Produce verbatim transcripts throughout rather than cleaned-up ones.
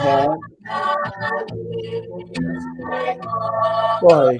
Ko hai?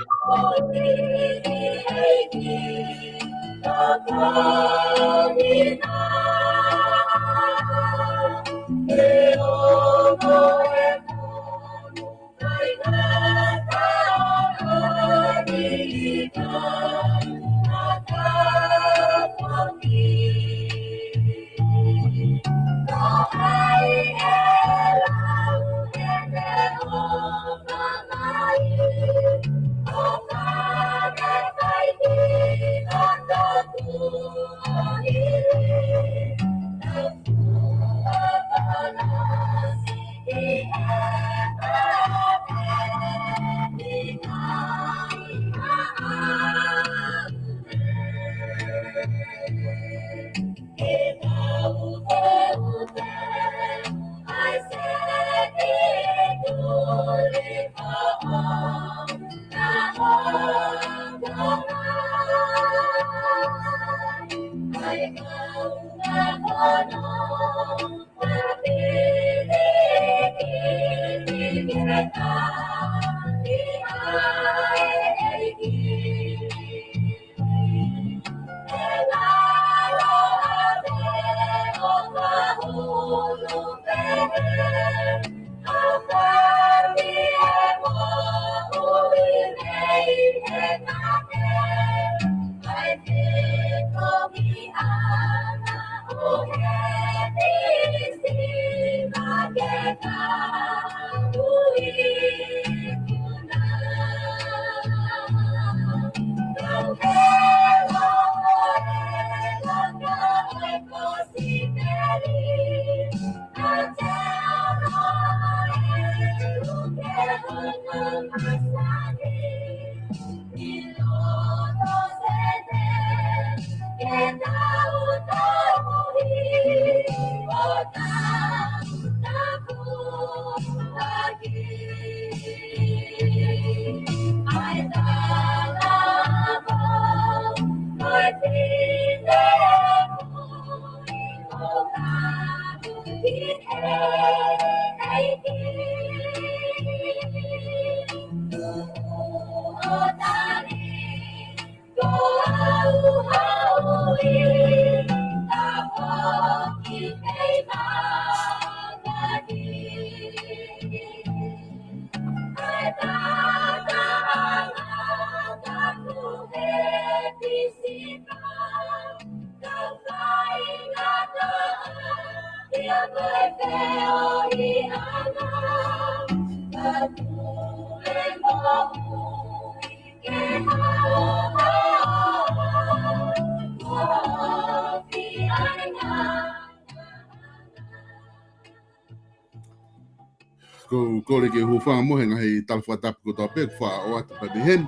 Ko u kole ke u hūfanga mo e ngaahi tala fakatapu kotoa pē kuo faʻa ʻoatu pē mei heni.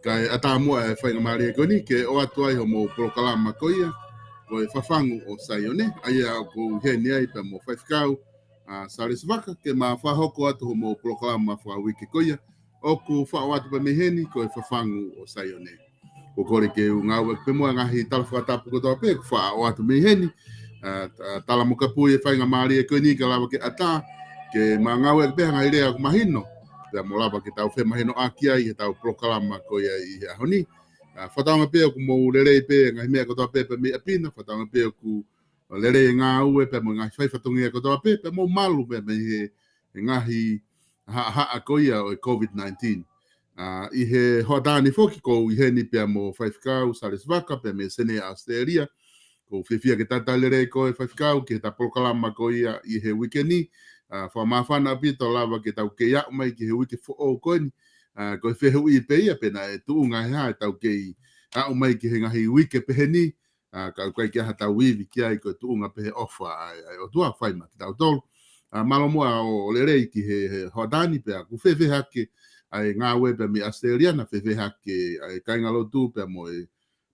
Kae ʻatā muʻa e faingamālie ko eni ke ʻoatu ai hoʻomou polokalama ko ia, ko e Fafangu ʻo Saione, ʻa ia ʻoku ou ʻi heni ai pea mo Faifekau, ʻa, Salesi Vaka, ke ma fakahoko atu hoʻomou polokalama fakauike ko ia, ʻoku faʻa ʻoatu pē mei heni ko e Fafangu ʻo Saione. Ko u kole ke u ngāueʻaki pē muʻa e ngaahi tala fakatapu kotoa pē kuo faʻa ʻoatu mei heni, ʻa, ʻa, tala mo kapui e faingamālie ko eni ke lava ke ʻatā, ke ma ngāueʻaki pē ha ngaahi lea ʻoku mahino, pea mo lava ke tau femahinoʻaki ai heʻetau polokalama ko ia ʻi he ʻaho ni. ʻA, fakatauange pē ʻoku mou lelei pē ngaahi meʻa kotoa pē pea mei ʻapi na, fakatauange pē ʻoku lelei e ngāue pea mo e ngaahi faifatongia kotoa pē, pea mou malu pē mei he, he ngaahi haʻahaʻa ko ia ʻo e COVID nineteen. ʻA, ʻi he hoʻatā ni foki ko u ʻi heni pea mo Faifekau Salesi Vaka pea mei Senē ʻAositelēlia. Ko u fiefia ke talitali lelei koe Faifekau ki heʻeta polokalama ko ia ʻi he uike ni. ʻA, fakamāfana ʻaupito lava ke tau kei aʻu mai ki he uike foʻou ko eni. ʻA, ko e fehuʻi pē ia pe naʻe tuʻunga he hā ʻetau kei aʻu mai ki he ngaahi uike pehē ni. ʻA, ka ʻoku ʻikai ke ʻi ai haʻatau ivi ki ai, ko e tuʻunga pē he ʻofa ʻa e, ʻa e ʻOtua ʻoku fai maʻa kitautolu. ʻA, mālō muʻa ʻo lelei ki he, he hoʻatā ni pea ʻoku fēfē hake ʻa e ngāue pea mei ʻAositelēlia, naʻe fēfē hake ʻa e kāingalotu pea mo e,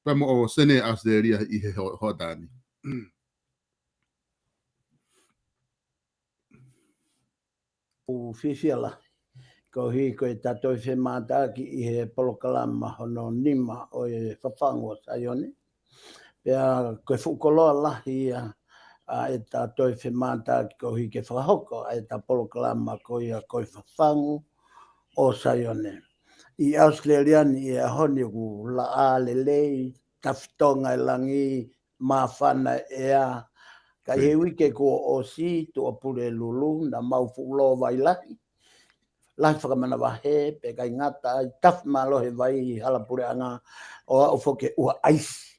pea mo ʻo Senē ʻAositelēlia ʻi he ho-, hoʻatā ni. ʻOku fiefia lahi koeʻuhi ko ʻeta toe femātaaki ʻi he polokalama hono nima ʻo e Fafangu ʻo Saione. Pea ko e fuʻu koloa lahi ia, ʻa ʻeta toe femātaaki koeʻuhi ke fakahoko ʻa ʻeta polokalama ko ia ko e Fafangu ʻo Saione. ʻI ʻAositelēlia ni ʻi he ʻaho ni ʻoku laʻā lelei, tafitonga e langi, māfana e ʻea. Ka ʻi he uike kuo ʻosi, Tuʻapulelulu, naʻa mau fuʻu lōvai lahi. Lahi fakamanavahē, pea ʻikai ngata ai, tafi mālohi e vai ʻi hala puleʻanga, ʻo aʻu foki ki he ʻuha ʻaisi.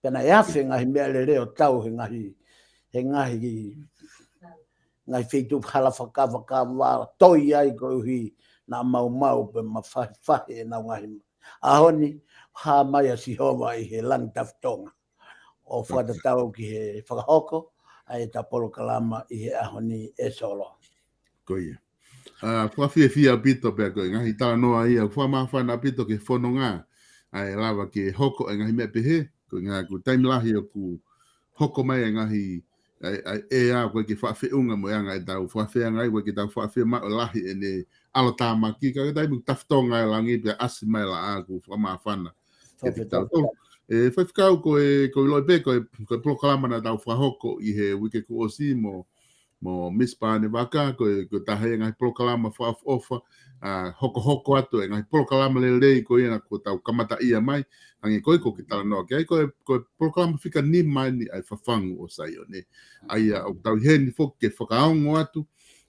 Pea naʻe afe ngaahi meʻalele ʻo tau he ngaahi, he ngaahi, ngaahi feituʻu hala fakakavakava, toi ai koeʻuhi naʻa mau maʻu pē mafahifahi ʻenau ngaahi. ʻAho ni, hā mai ʻa Sihova ʻi he langi tafitonga ʻo fakatatau ki he fakahoko ʻa ʻeta polokalama ʻi he ʻaho ni, ʻe Solo. Ko ia. ʻA, fakafiefia ʻaupito pea ko e ngaahi talanoa ia, fakamāfana ʻaupito ki he fononga, ʻa e lava ke hoko e ngaahi meʻa pehē, ko e ngaahi, ko e taimi lahi ʻoku hoko mai e ngaahi, ʻa e, ʻa e ʻea, ʻoku ʻikai ke faʻa feʻunga mo e anga ʻetau faʻa feangai, ʻoku ʻikai ke tau faʻa fiemaʻu lahi ʻene ʻalotāmaki, ka ko e taimi ʻoku tafitonga e langi pea ʻasi mai e laʻā ʻoku fakamāfana ke te tau tau. E, Faifekau, ko e, ʻoku ou ʻilo pē, ko e, ko e polokalama naʻa tau fakahoko ʻi he uike kuo ʻosi mo, mo Miss Pane Vaka, ko e, ko e taha ia e ngaahi polokalama fakaʻofoʻofa, ʻa, hokohoko atu e ngaahi polokalama lelei ko ia naʻa tau kamataʻia mai, hangē ko ia ʻoku ke talanoa ki ai, ko e, ko e polokalama fika nima eni ʻa e Fafangu ʻo Saione. ʻA ia ʻoku tau ʻi heni foki ke fakaongo atu,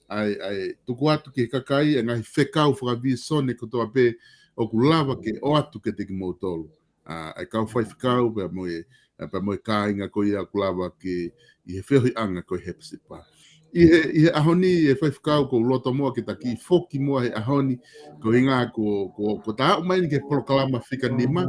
ʻa e, ʻa e tuku atu ki he kakai e ngaahi fekau fakavīsone kotoa pē ʻoku lava ke ʻoatu kiate kimoutolu, ʻa, ʻa e kau faifekau pea mo e, ʻa, pea mo e kāinga ko ia ʻoku lava ke ʻi he feohiʻanga ko e Hepasipa. ʻI he, ʻi he ʻaho ni, ʻe Faifekau, ʻoku ou loto muʻa ke ta kiʻi foki muʻa he ʻaho ni, ko e ʻuhinga ko, ko, ko ʻeta aʻu mai eni ki he polokalama fika nima,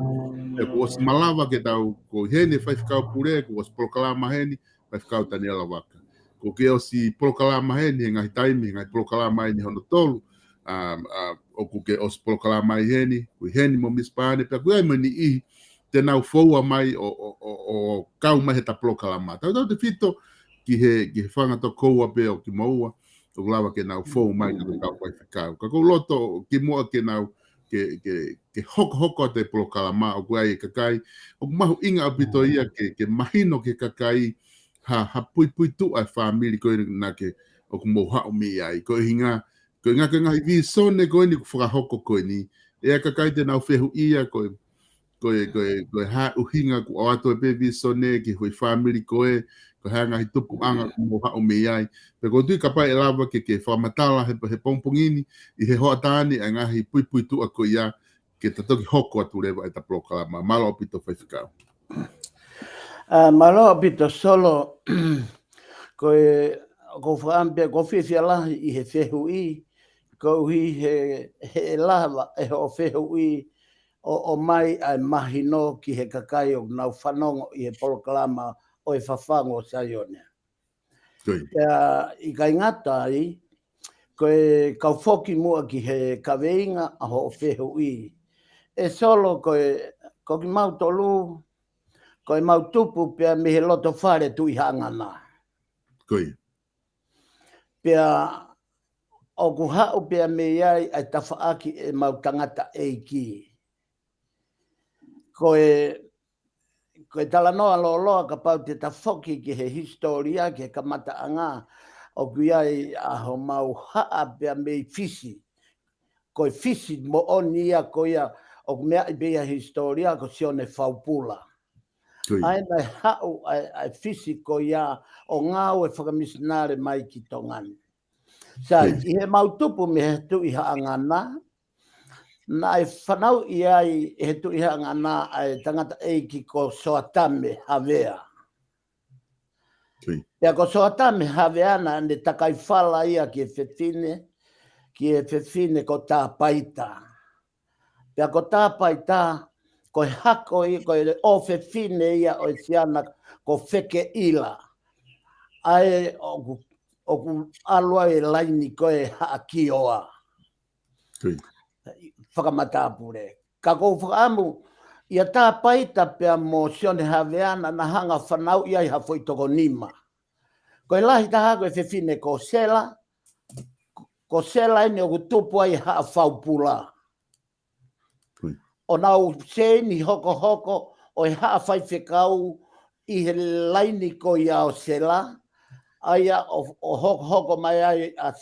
pea kuo ʻosi malava ke tau, ʻoku ʻi heni e Faifekau Pule, kuo ʻosi polokalama heni, Faifekau Taniela Vaka. ʻOku ke ʻosi polokalama heni he ngaahi taimi, he ngaahi polokalama eni hono tolu, ʻa, ʻa, ʻoku ke ʻosi polokalama ai heni, ʻoku ʻi heni mo Miss Pane, pea ʻoku ʻi ai mo e niʻihi te nau foua mai ʻo, ʻo, ʻo, ʻo kau mai heʻeta polokalama. Tautautefito ki he, ki he fanga tokoua pē ʻo kimoua, ʻoku lava ke nau fou mai ki he kau faifekau. Ka ʻoku ou loto kimuʻa ke nau, ke, ke, ke hokohoko atu e polokalama, ʻoku ʻi ai e kakai ʻoku mahuʻinga ʻaupito ia ke, ke mahino ki he kakai ha, ha puipuituʻa e fāmili ko ē naʻa ke, ʻoku mou haʻu mei ai. Ko e ʻuhinga, ko e ʻuhinga ko e ngaahi vīsone ko eni ʻoku fakahoko ko eni, ʻe ʻi ai e kakai te nau fehuʻia ko e, ko e, ko e, ko e hā e ʻuhinga ʻoku ʻoatu ai pē vīsone ki he foʻi fāmili ko ē, ko e hā e ngaahi tupuʻanga ʻoku mou haʻu mei ai. Pea ʻoku ou tui kapau ʻe lava ke, ke fakamatala he, he pongipongi ni, ʻi he hoʻatā ni, ʻa e ngaahi puipuituʻa ko ia, ke ta toki hoko atu leva ʻeta polokalama. Mālō ʻaupito, Faifekau. ʻA, mālō ʻaupito, Solo. Ko e, ʻoku ou fakaʻamu pē, ʻoku ou fiefia lahi ʻi he fehuʻi, koeʻuhi he, he ʻe lava ʻe hoʻo fehuʻi ʻo, ʻomai ʻa e mahino ki he kakai ʻoku nau fanongo ʻi he polokalama ʻo e Fafangu ʻo Saione. Ko ia. Pea ʻikai ngata ai, ko e kau foki muʻa ki he kaveinga ʻa hoʻo fehuʻi. ʻE Solo, ko e, ko kimautolu, ko ʻemau tupu pea mei he loto fale Tuʻi Haʻangana. Ko ia. Pea ʻoku haʻu pea mei ai ʻa e tafaʻaki ʻemau tangataʻeiki. Ko e, ko e talanoa lōloa kapau te ta foki ki he hisitōlia, ki he kamataʻanga, ʻoku ʻi ai ʻa homau haʻa pea mei Fisi. Ko e Fisi moʻoni ia ko ia ʻoku meaʻi pē ia he hisitōlia ko Sione Faupula. Ko ia. ʻA ē naʻe haʻu ʻa e, ʻa e Fisi ko ia ʻo ngāue fakamisinale mai ki Tonga ni. Sai, ʻi heʻemau tupu mei he Tuʻi Haʻangana, naʻe fanauʻi ai ʻe he Tuʻi Haʻangana ʻa e tangataʻeiki ko Soatame Havea. Pea ko Soatame Havea naʻa ne takai fala ia ki he fefine, ki he fefine ko Tāpaita. Pea ko Tāpaita, ko e hako ia, ko e ʻofefine ia ʻo e siana ko Fekeʻila. ʻA ē ʻoku, ʻoku ʻalu ai e laini ko e Haʻa Kioa. Fakamatāpule. Ka ʻoku ou fakaʻamu, ʻia Tāpaita pea mo Sione Havea naʻa na hanga fanauʻi ai ha foʻi toko nima. Ko e lahi taha ko e fefine ko Sela, ko Sela eni ʻoku tupu ai Haʻa Faupula. ʻO nau seini hokohoko ʻo e haʻa faifekau ʻi he laini ko ia ʻo Sela, ʻA ia ʻo, ʻo hokohoko mai ai ʻa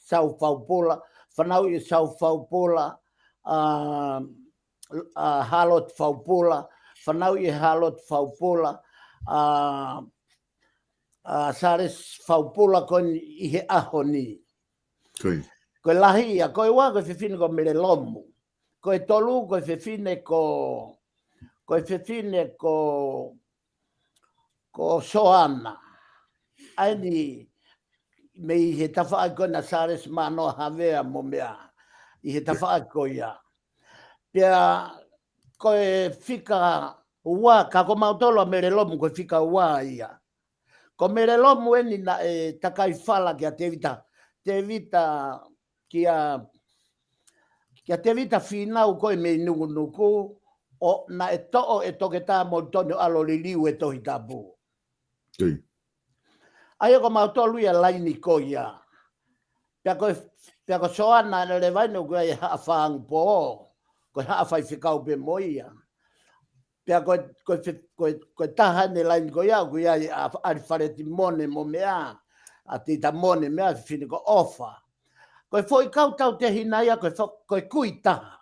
Sau Faupula, fanauʻi ʻe Sau Faupula, ʻa, ʻa Hāloti Faupula, fanauʻi ʻe Hāloti Faupula, ʻa, ʻa Sālesi Faupula ko eni ʻi he ʻaho ni. Ko ia. Ko e lahi ia, ko e ua ko e fefine ko Mele Lomu. Ko e tolu ko e fefine ko, ko e fefine ko, ko Soana. ʻA eni mei he tafaʻaki ko ena Sālesi Mānoa Havea mo meʻa. ʻI he tafaʻaki ko ia. Pea ko e fika ua, ka ko mautolu ʻa Mele Lomu ko e fika ua ia. Ko Mele Lomu eni naʻe takai fala kia Tēvita, Tēvita kia, kia Tēvita Fīnau ko e mei Nukunuku, ʻo naʻe toʻo ʻe Toketā Molitoni ʻo ʻalu ʻo liliu e Tohi Tapu. Ko ia. ʻA ia ko mautolu ia laini ko ia. Pea ko, pea ko Soana ʻa ena leva eni ʻoku ʻi ai e Haʻa Fāngupō, ko e haʻa faifekau pē mo ia. Pea ko e, ko e fe-, ko e, ko e taha ʻene laini ko ia, ʻoku ʻi ai ʻa ʻAlifaleti Mone mo meʻa, ʻa Teita Mone meʻa, fefine ko ʻOfa. Ko e foʻi kau tautehina ia, ko e fo-, ko e kui taha.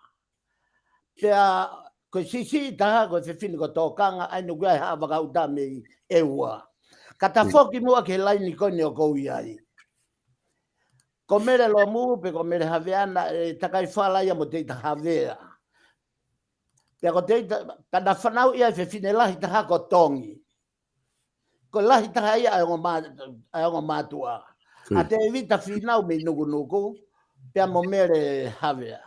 Pea ko e siʻisiʻi taha, ko e fefine ko Tōkanga, ʻa eni ʻoku ʻi ai e Haʻa Vakaʻuta mei ʻEua. Ka ta foki muʻa ki he laini ko eni ʻoku ou ʻi ai. Ko Mele Lomu, pe ko Mele Havea naʻe takai fala ia mo Teita Havea. Pea ko Teita, ka na fanauʻi ai e fefine lahi taha ko Tongi. Ko e lahi taha ia ʻa e ongo mā-, ʻa e ongo mātuʻa. Ko ia. ʻA Tēvita Fīnau mei Nukunuku, pea mo Mele Havea.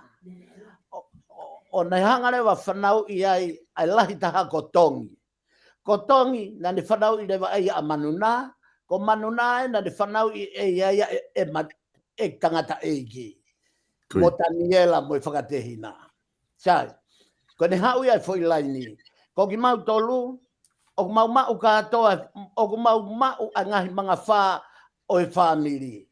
ʻO, ʻo, ʻo naʻe hanga leva ʻo fanauʻi ai ʻa e lahi taha ko Tongi. Ko Tongi, naʻa ne fanauʻi leva ʻe ia ʻa Manunā, ko Manunā ē naʻa ne fanauʻi ʻe ia ia ʻe, ʻe Ma-, ʻe Tangataʻeiki. Ko ia. Mo Taniela mo e fakatehina. Sai, ko ʻene haʻu ia e foʻi laini. Ko kimautolu, ʻoku mau maʻu kātoa, ʻoku mau maʻu ʻa e ngaahi mangafā ʻo e fāmili.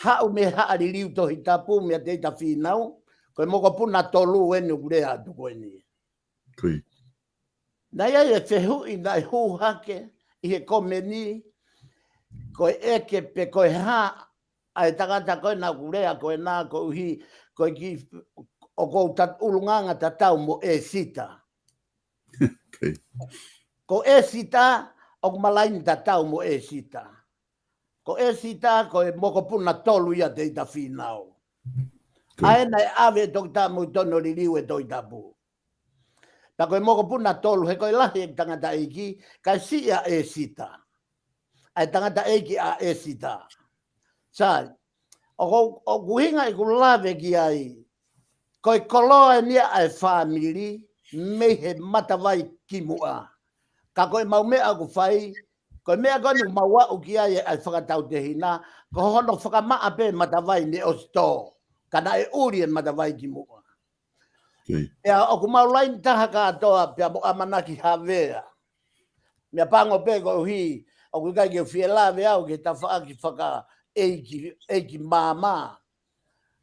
Haʻu mei he haʻa liliu Tohi Tapu meia Teita Fīnau, ko e mokopuna tolu eni ʻoku lea atu ko eni. Ko ia. Naʻe ʻi ai e fehuʻi naʻe hū hake ʻi he komeni, ko e ʻeke pe ko e hā ʻa e tangata ko ena ʻoku lea ko ena koeʻuhi, ko e kiʻi, ʻoku ou tat-, ʻulungaanga tatau mo ʻEsita. Ko ia. Ko ʻEsita, ʻoku ma laini tatau mo ʻEsita. Ko ʻEsita, ko e mokopuna tolu ia ʻo Teita Fīnau. Ko ia. ʻA ē naʻe ʻave ʻe Toketā Molitoni ʻo liliu e Tohi Tapu. Pea ko e mokopuna tolu he ko e lahi e tangataʻeiki, kae siʻi ʻa ʻEsita. ʻA e tangataʻeiki ʻa ʻEsita. Sai, ʻoku, ʻoku ʻuhinga ʻeku lave ki ai, ko e koloa eni ia ʻa e fāmili mei he Matavai ki muʻa. Ka ko e mau meʻa ʻoku fai, ko e meʻa ko eni ʻoku mau aʻu ki ai ʻa e fakatautehina, ko hono fakamaʻa pē Matavai ne ʻosi tō, ka naʻe ʻuli e Matavai ki muʻa. Ko ia. Pea ʻoku mau laini taha kātoa pea mo ʻAmanaki Havea. Meʻapango pē koeʻuhi, ʻoku ʻikai ke u fie lave au ki he tafaʻaki fakaʻeiki, ʻeiki māmā.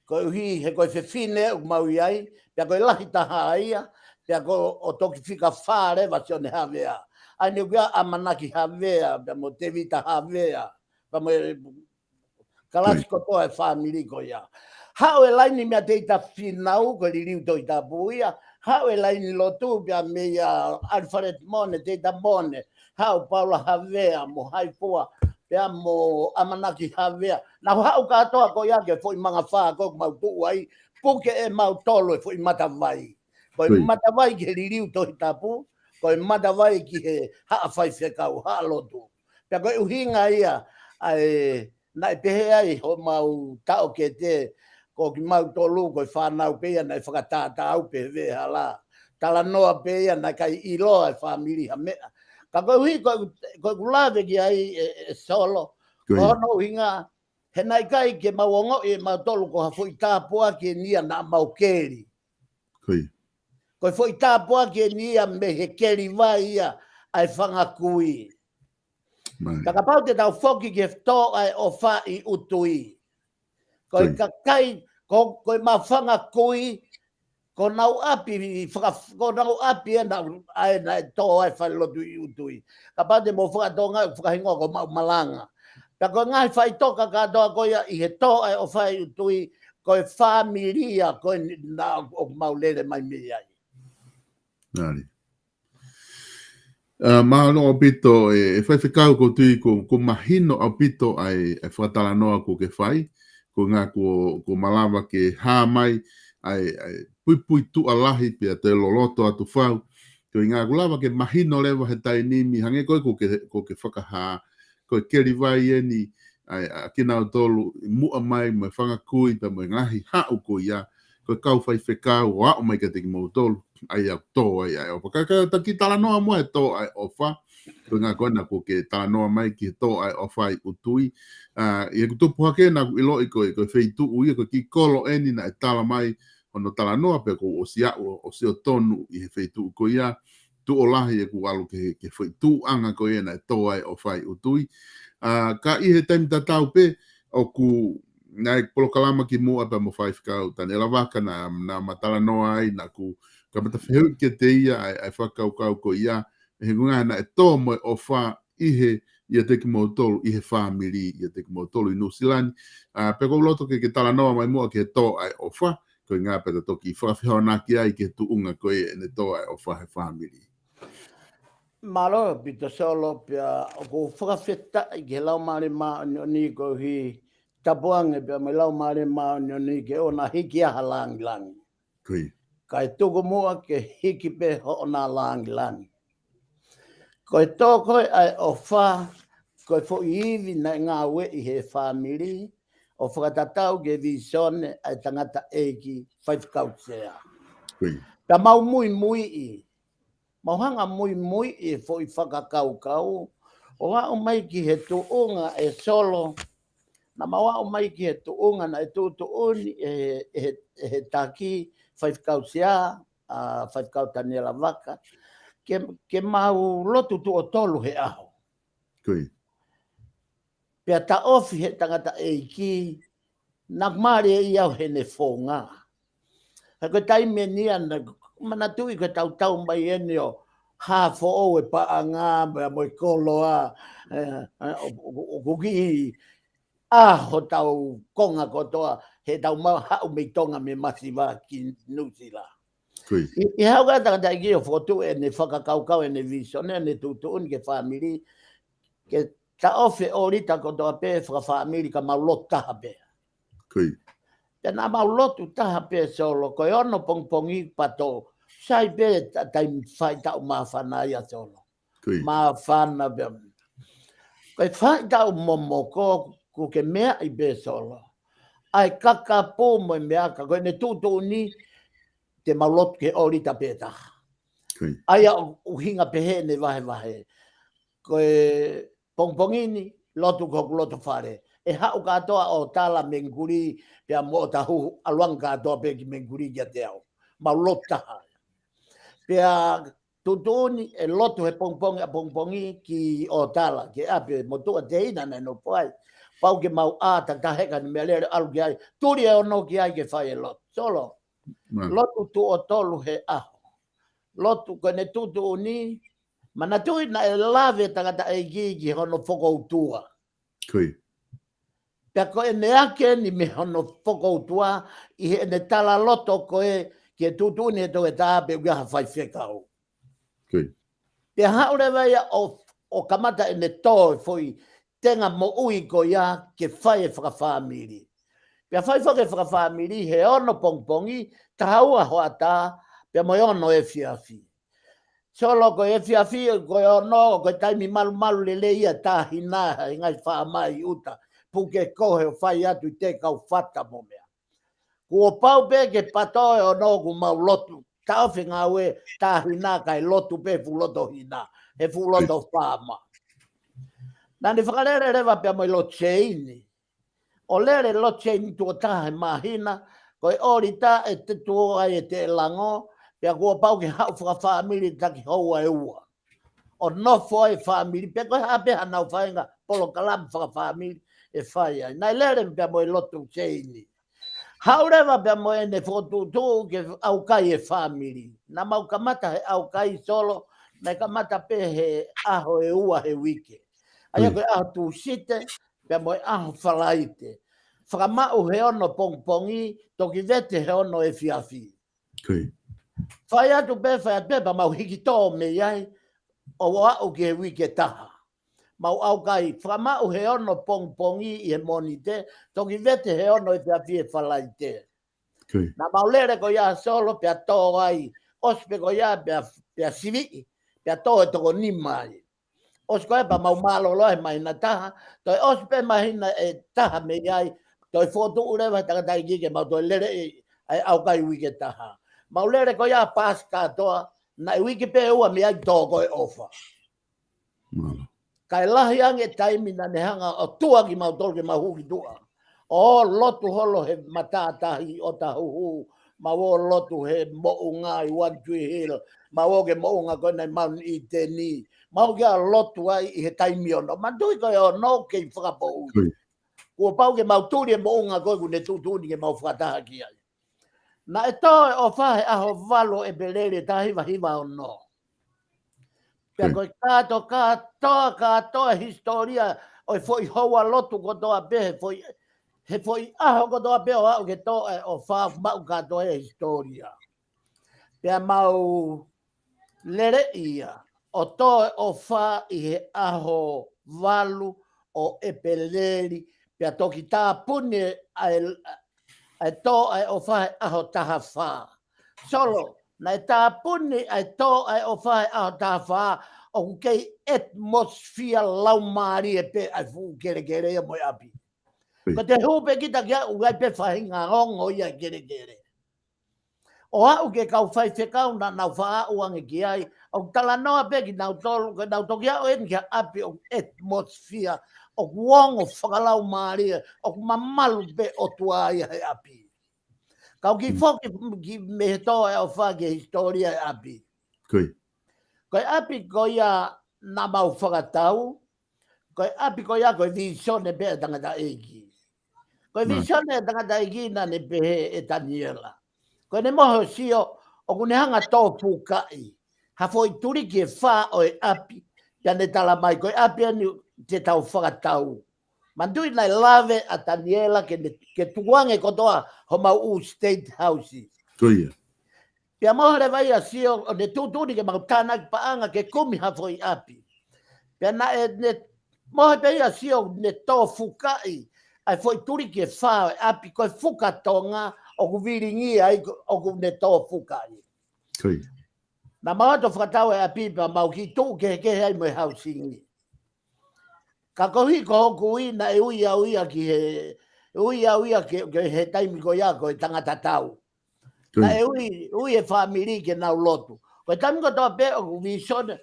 Koeʻuhi, he ko e fefine ʻoku mau ʻi ai, pea ko e lahi taha ia, pea ko ʻo toki fika fā leva Sione Havea. ʻA eni ʻoku ʻi ai ʻAmanaki Havea, pea mo Tēvita Havea, pea mo e kalasi kotoa e fāmili ko ia. Haʻu e laini meia Teita Fīnau ko e liliu Tohi Tapu ia. Haʻu e laini lotu pea meia ʻAlifareti Mone, Teita Mone. Haʻu Paula Havea mo Haifua, pea mo ʻAmanaki Havea. Naʻa nau haʻu kātoa ko ia ki he foʻi mangafā ko ē ʻoku mau tuʻu ai, puke ʻe mautolu e foʻi Matavai. Ko e Matavai ki he liliu Tohi Tapu, ko e Matavai ki he haʻa faifekau, haʻa lotu. Pea ko e ʻuhinga ia, ʻa e, naʻe pehē ai homau taʻokete, ko kimautolu, ko e fānau pē ia naʻe fakatātā au pē he veʻehala. Talanoa pē ia naʻe ʻikai ʻiloa ʻe he fāmili ha meʻa. Ka koeʻuhi, ko, ko ʻeku lave ki ai ʻe, ʻe Solo. Ko ia. Ko hono ʻuhinga, he naʻe ʻikai ke mau ongoʻi ʻe mautolu ko ha foʻi tāpuaki eni ia naʻa mau keli. Ko ia. Ko e foʻi tāpuaki eni ia mei he keli vai ia ʻa e fanga kui. Mai. Ka kapau te tau foki ki he tō ʻa e ʻofa ʻi ʻUtui. Ko e kakai, ko, ko e mau fanga kui, ko honau ʻapi, faka-, ko honau ʻapi ena, ʻa ena ʻe tō ai e falelotu ʻi ʻUtui. Kapau te mou fakatonga, fakahingoa ko Maʻumalanga. Pea ko e ngaahi faʻitoka kātoa ko ia ʻi he tō ʻa e ʻofa ʻi ʻUtui, ko e fāmili ia ko eni naʻa ʻoku mau lele mai mei ai. Nali. Uh, mālō ʻaupito e, e faifekau ko tui ko, ko mahino ʻaupito ai e fakatalanoa ko ke fai, ko ngā ko, ko malava ke hā mai ai, ai puipui tuʻa lahi pea te loloto atu fau. Ko i ngā ko lava ke mahino leva he tainimi, hangē ko e ko ke, ko ke fakahā, ko e kelivai eni, ai, a kinautolu, muʻa mai, mai fanga kui, pea mai ngaahi haʻu ko ia, ko e kau faifekau, o aʻu mai ka te kimoutolu, ai au tō, ai, ai, o pakaka, ta ki talanoa mo e tō, ai, ʻofa, ko ngā ko na ko ke talanoa mai ki he tō, ai, ʻofa, ʻi ʻUtui, a, i e kutupu hake na ku ilo i ko, ko e feituʻu ia, ko ki kolo eni na e tala mai, hono talanoa pea ko ʻosi aʻu, ʻosi ʻo tonu i he feituʻu ko ia, tuʻo lahi e ku alu ke, ke feituʻu anga ko ia na e tō ai ʻofa ʻi ʻUtui. A, ka ʻi he taimi tatau pē, ʻoku nai polokalama ki muʻa pea mo faifekau Taniela Vaka na, na ma talanoa ai, na ku kamata fehuʻi ke te ia ai, ai fakakaukau ko ia, he ku ngā na e tō mo e ʻofa ʻi he, ia te kimoutolu, ʻi he fāmili, ia te kimoutolu ʻi Nusilani. A, pea ko loto ke, ke talanoa mai muʻa ke tō ai ʻofa, ko i ngā pea ta toki fakafehoanaki ai ke tuʻunga ko e ʻene tō ai ʻofa he fāmili. Mālō, Pita Solo, pea ʻoku fakafetaʻi ke lau mālima ni, ni ko hi tapuange pea mai lau mālima ni, ni ke ona hiki aha langilangi. Kui. Ka e tuku muʻa ke hiki pē hoʻona langilangi. Ko e tō ko e ai ʻofa, ko e foʻi ivi na e ngāue ʻi he fāmili, ʻo fakatatau ke visone ai tangata ʻeiki faifekau sea. Kui. Pea mau muimuiʻi, mau hanga muimuiʻi e foʻi fakakaukau, ʻo aʻu mai ki he tuʻunga e Solo, na mau aʻu mai ki he tuʻunga na e tuʻutuʻuni e, e, e he taki faifekau sea, a, faifekau Taniela Vaka, ke, ke mau lotu tuʻo tolu he ʻaho. Kui. Pea taʻofi he tangata ʻeiki, na mali e iau he ne fonga. He ko e taimi eni ana, manatuʻi ko e tautau mai eni ʻo hā foʻou e paʻanga, mea mo e koloa, e, e, ʻo, ʻo, ʻo, ʻo kuki a hotau konga kotoa, he tau mau haʻu mei Tonga mei masiva ki Nusilani. Kui. I, i hau ka tangata ʻeiki ʻo fotu ʻene fakakaukau, ʻene visone, ʻene tuʻutuʻuni ke fāmili, ke taʻofi ʻōlita kotoa pē fakafāmili ka mau lotu taha pē. Kui. Pea na mau lotu taha pē Solo, ko e ono pongipongi pato, sai pē ta, taimi faʻitaʻu māfana ia Solo. Kui. Māfana pē. Ko e faʻitaʻu momoko, ku ke meaʻi pē Solo. Ai kakapu mo e meʻa ka ko ʻene tuʻutuʻuni te mau lotu ke ʻōlita pē taha. Kui. Ai a ʻuhinga pehē ʻene vahevahe. Ko e pongipongi ni, lotu ko hoku loto fale. ʻE haʻu kātoa ʻo tala menguli, pea mo ʻo tahu ʻaluʻanga kātoa pē ki menguli kia te au. Mau lotu taha. Pea tuʻutuʻuni ʻe lotu he pongipongi ʻapongipongi ki ʻo tala, ke ʻapi mo tuʻa te ina na no poai. Pau ke mau ʻā ta taheka ni mea lele ʻalu ki ai. Tuli e ono ki ai ke fai e lotu. Solo. Lotu tuʻo tolu he ʻaho. Lotu ko ʻene tuʻutuʻuni, manatuʻi na e lave tangata ʻeiki ki hono fokoutua. Kui. Pea ko ʻene ake ni mei hono fokoutua, ʻi heʻene tala loto ko e ke tuʻutuʻuni e toke tā pe ʻuki ha faifekau. Kui. Pea haʻu leva ia ʻo, ʻo kamata ʻene tō e foʻi tenga moʻui ko ia ke fai e fakafāmili. Pea fai foki e fakafāmili he ono pongipongi, taha ua hoʻatā, pea mo e ono efiafi. Solo ko e efiafi, ko e ono, ko e taimi malumalu lelei ia tāhina, he ngaahi faʻamai ʻuta, puke kohe ʻo fai atu ʻi te kau fata mo meʻa. Kuo pau pē ke pato e ono ku mau lotu, taʻofi ngāue tāhina kae lotu pē fuʻu loto hina, he fuʻu loto fāma. Na ne fakalele leva pea mo e lotu seini. ʻO lele lotu seini tuʻo taha he māhina, ko e ʻōlita ʻe te tuʻo ai e te lango, pea kuo pau ke haʻu fakafāmili taki houa ʻe ua. ʻO nofo ai fāmili, pe ko e hā pē hanau fainga, polokalama fakafāmili ʻe fai ai. Naʻe lele pea mo e lotu seini. Haʻu leva pea mo ʻene fokotuʻutuʻu ke ʻaukai e fāmili. Na mau kamata he ʻaukai Solo, naʻe kamata pē he ʻaho ʻe ua he uike. ʻA ia ko e ʻaho Tūsite, pea mo e ʻaho Falaite. Fakamaʻu he ono pongipongi, toki vete he ono efiafi. Fai atu pē, fai atu pē, pea mau hiki tō mei ai, ʻo aʻu ki he uike taha. Mau ʻaukai, fakamaʻu he ono pongipongi ʻi he Mōnite, toki vete he ono efiafi he Falaite. Naʻa mau lele ko ia Solo pea tō ai, ʻosi pē ko ia pea, pea siviʻi, pea tō e toko nima ai. ʻOsi ko ia pea mau mālōlō he māhina taha, toe ʻosi pē māhina ʻe taha mei ai, toe fokotuʻu leva he tangataʻeiki ke mau toe lele ʻi ai ʻaukai uike taha. Mau lele ko ia Pāsika kātoa, naʻe uike pē ʻe ua mei ai tō ko e ʻofa. Kae lahi ange taimi naʻa ne hanga ʻo tuʻa kimautolu ke mau hū ki tuʻa. ʻO lotu holo he matātahi ʻo tahuhu, mau ō lotu he moʻunga ʻi One Tree Hill, mau ō ki he moʻunga ko ena ʻi Mount Eden, mau ō ke ʻa lotu ai ʻi he taimi ono. Manatuʻi ko e ono kei fakapoʻuli. Kuo pau ke mau tuli e moʻunga ko ē kuo ne tuʻutuʻuni ke mau fakataha ki ai. Naʻe tō e ʻofa he ʻaho valu ʻo ʻEpeleli taha hiva hiva ono. Pea ko e kātoa, kātoa, kātoa e hisitōlia ʻo e foʻi houa lotu kotoa pē, he foʻi, he foʻi ʻaho kotoa pē ʻo aʻu ke tō e ʻofa, maʻu kātoa e hisitōlia. Pea mau lele ia, ʻo tō e ʻofa ʻi he ʻaho valu ʻo ʻEpeleli, pea toki tāpuni ʻa e, ʻa e tō ʻa e ʻofa he ʻaho taha fā. Solo, naʻe tāpuni ʻa e tō ʻa e ʻofa he ʻaho taha fā, ʻoku kei atmosphere laumālie pē ʻa e fuʻu kelekele ia mo e ʻapi. Ko te hū pē kita ki ai ʻoku ʻi ai pē faʻahinga ongo ia kelekele. ʻO aʻu ki he kau faifekau naʻa nau faʻa aʻu ange ki ai, ʻoku talanoa pē kinautolu, ko ʻenau toki aʻu eni ki ha ʻapi ʻoku atmosphere, ʻoku ongo fakalaumālie, ʻoku mamalu pē ʻOtua ia he ʻapi. Kau kiʻi foki ki mei he tō e ʻofa ki he hisitōlia e ʻapi. Ko e ʻapi ko ia naʻa mau fakatau, ko e ʻapi ko ia ko e vīsone pē ʻa e tangataʻeiki. Ko e vīsone ʻa e tangataʻeiki naʻa ne pehē ʻe Taniela. Ko ʻene mohe ʻo sio, ʻoku ne hanga tō fukaʻi ha foʻi tuliki ʻe fā ʻo e ʻapi, pea ne tala mai, ko e ʻapi eni te tau fakatau. Manatuʻi naʻe lave ʻa Taniela ke ne, ke tukuange kotoa homau ʻū state house. Pea mohe leva ia ʻo sio, ʻo ne tuʻutuʻuni ke mau tānaki paʻanga ke kumi ha foʻi ʻapi. Pea naʻe, ne mohe pē ia ʻo sio, ne tō fukaʻi ʻa e foʻi tuliki ʻe fā ʻo e ʻapi, ko e fuka Tonga ʻoku vilingi ai, ʻoku ne tō fukaʻi. Naʻa mau ō ʻo fakatau e ʻapi pea mau kiʻi tuʻu kehekehe ai mo e hausingi. Ka koeʻuhi ko hoku ui naʻe ui au ia ki he, ui au ia ki, ki he taimi ko ia ko e tangata tau. Naʻe ui, ui e fāmili ke nau lotu. Ko e taimi kotoa pē ʻoku vīsone,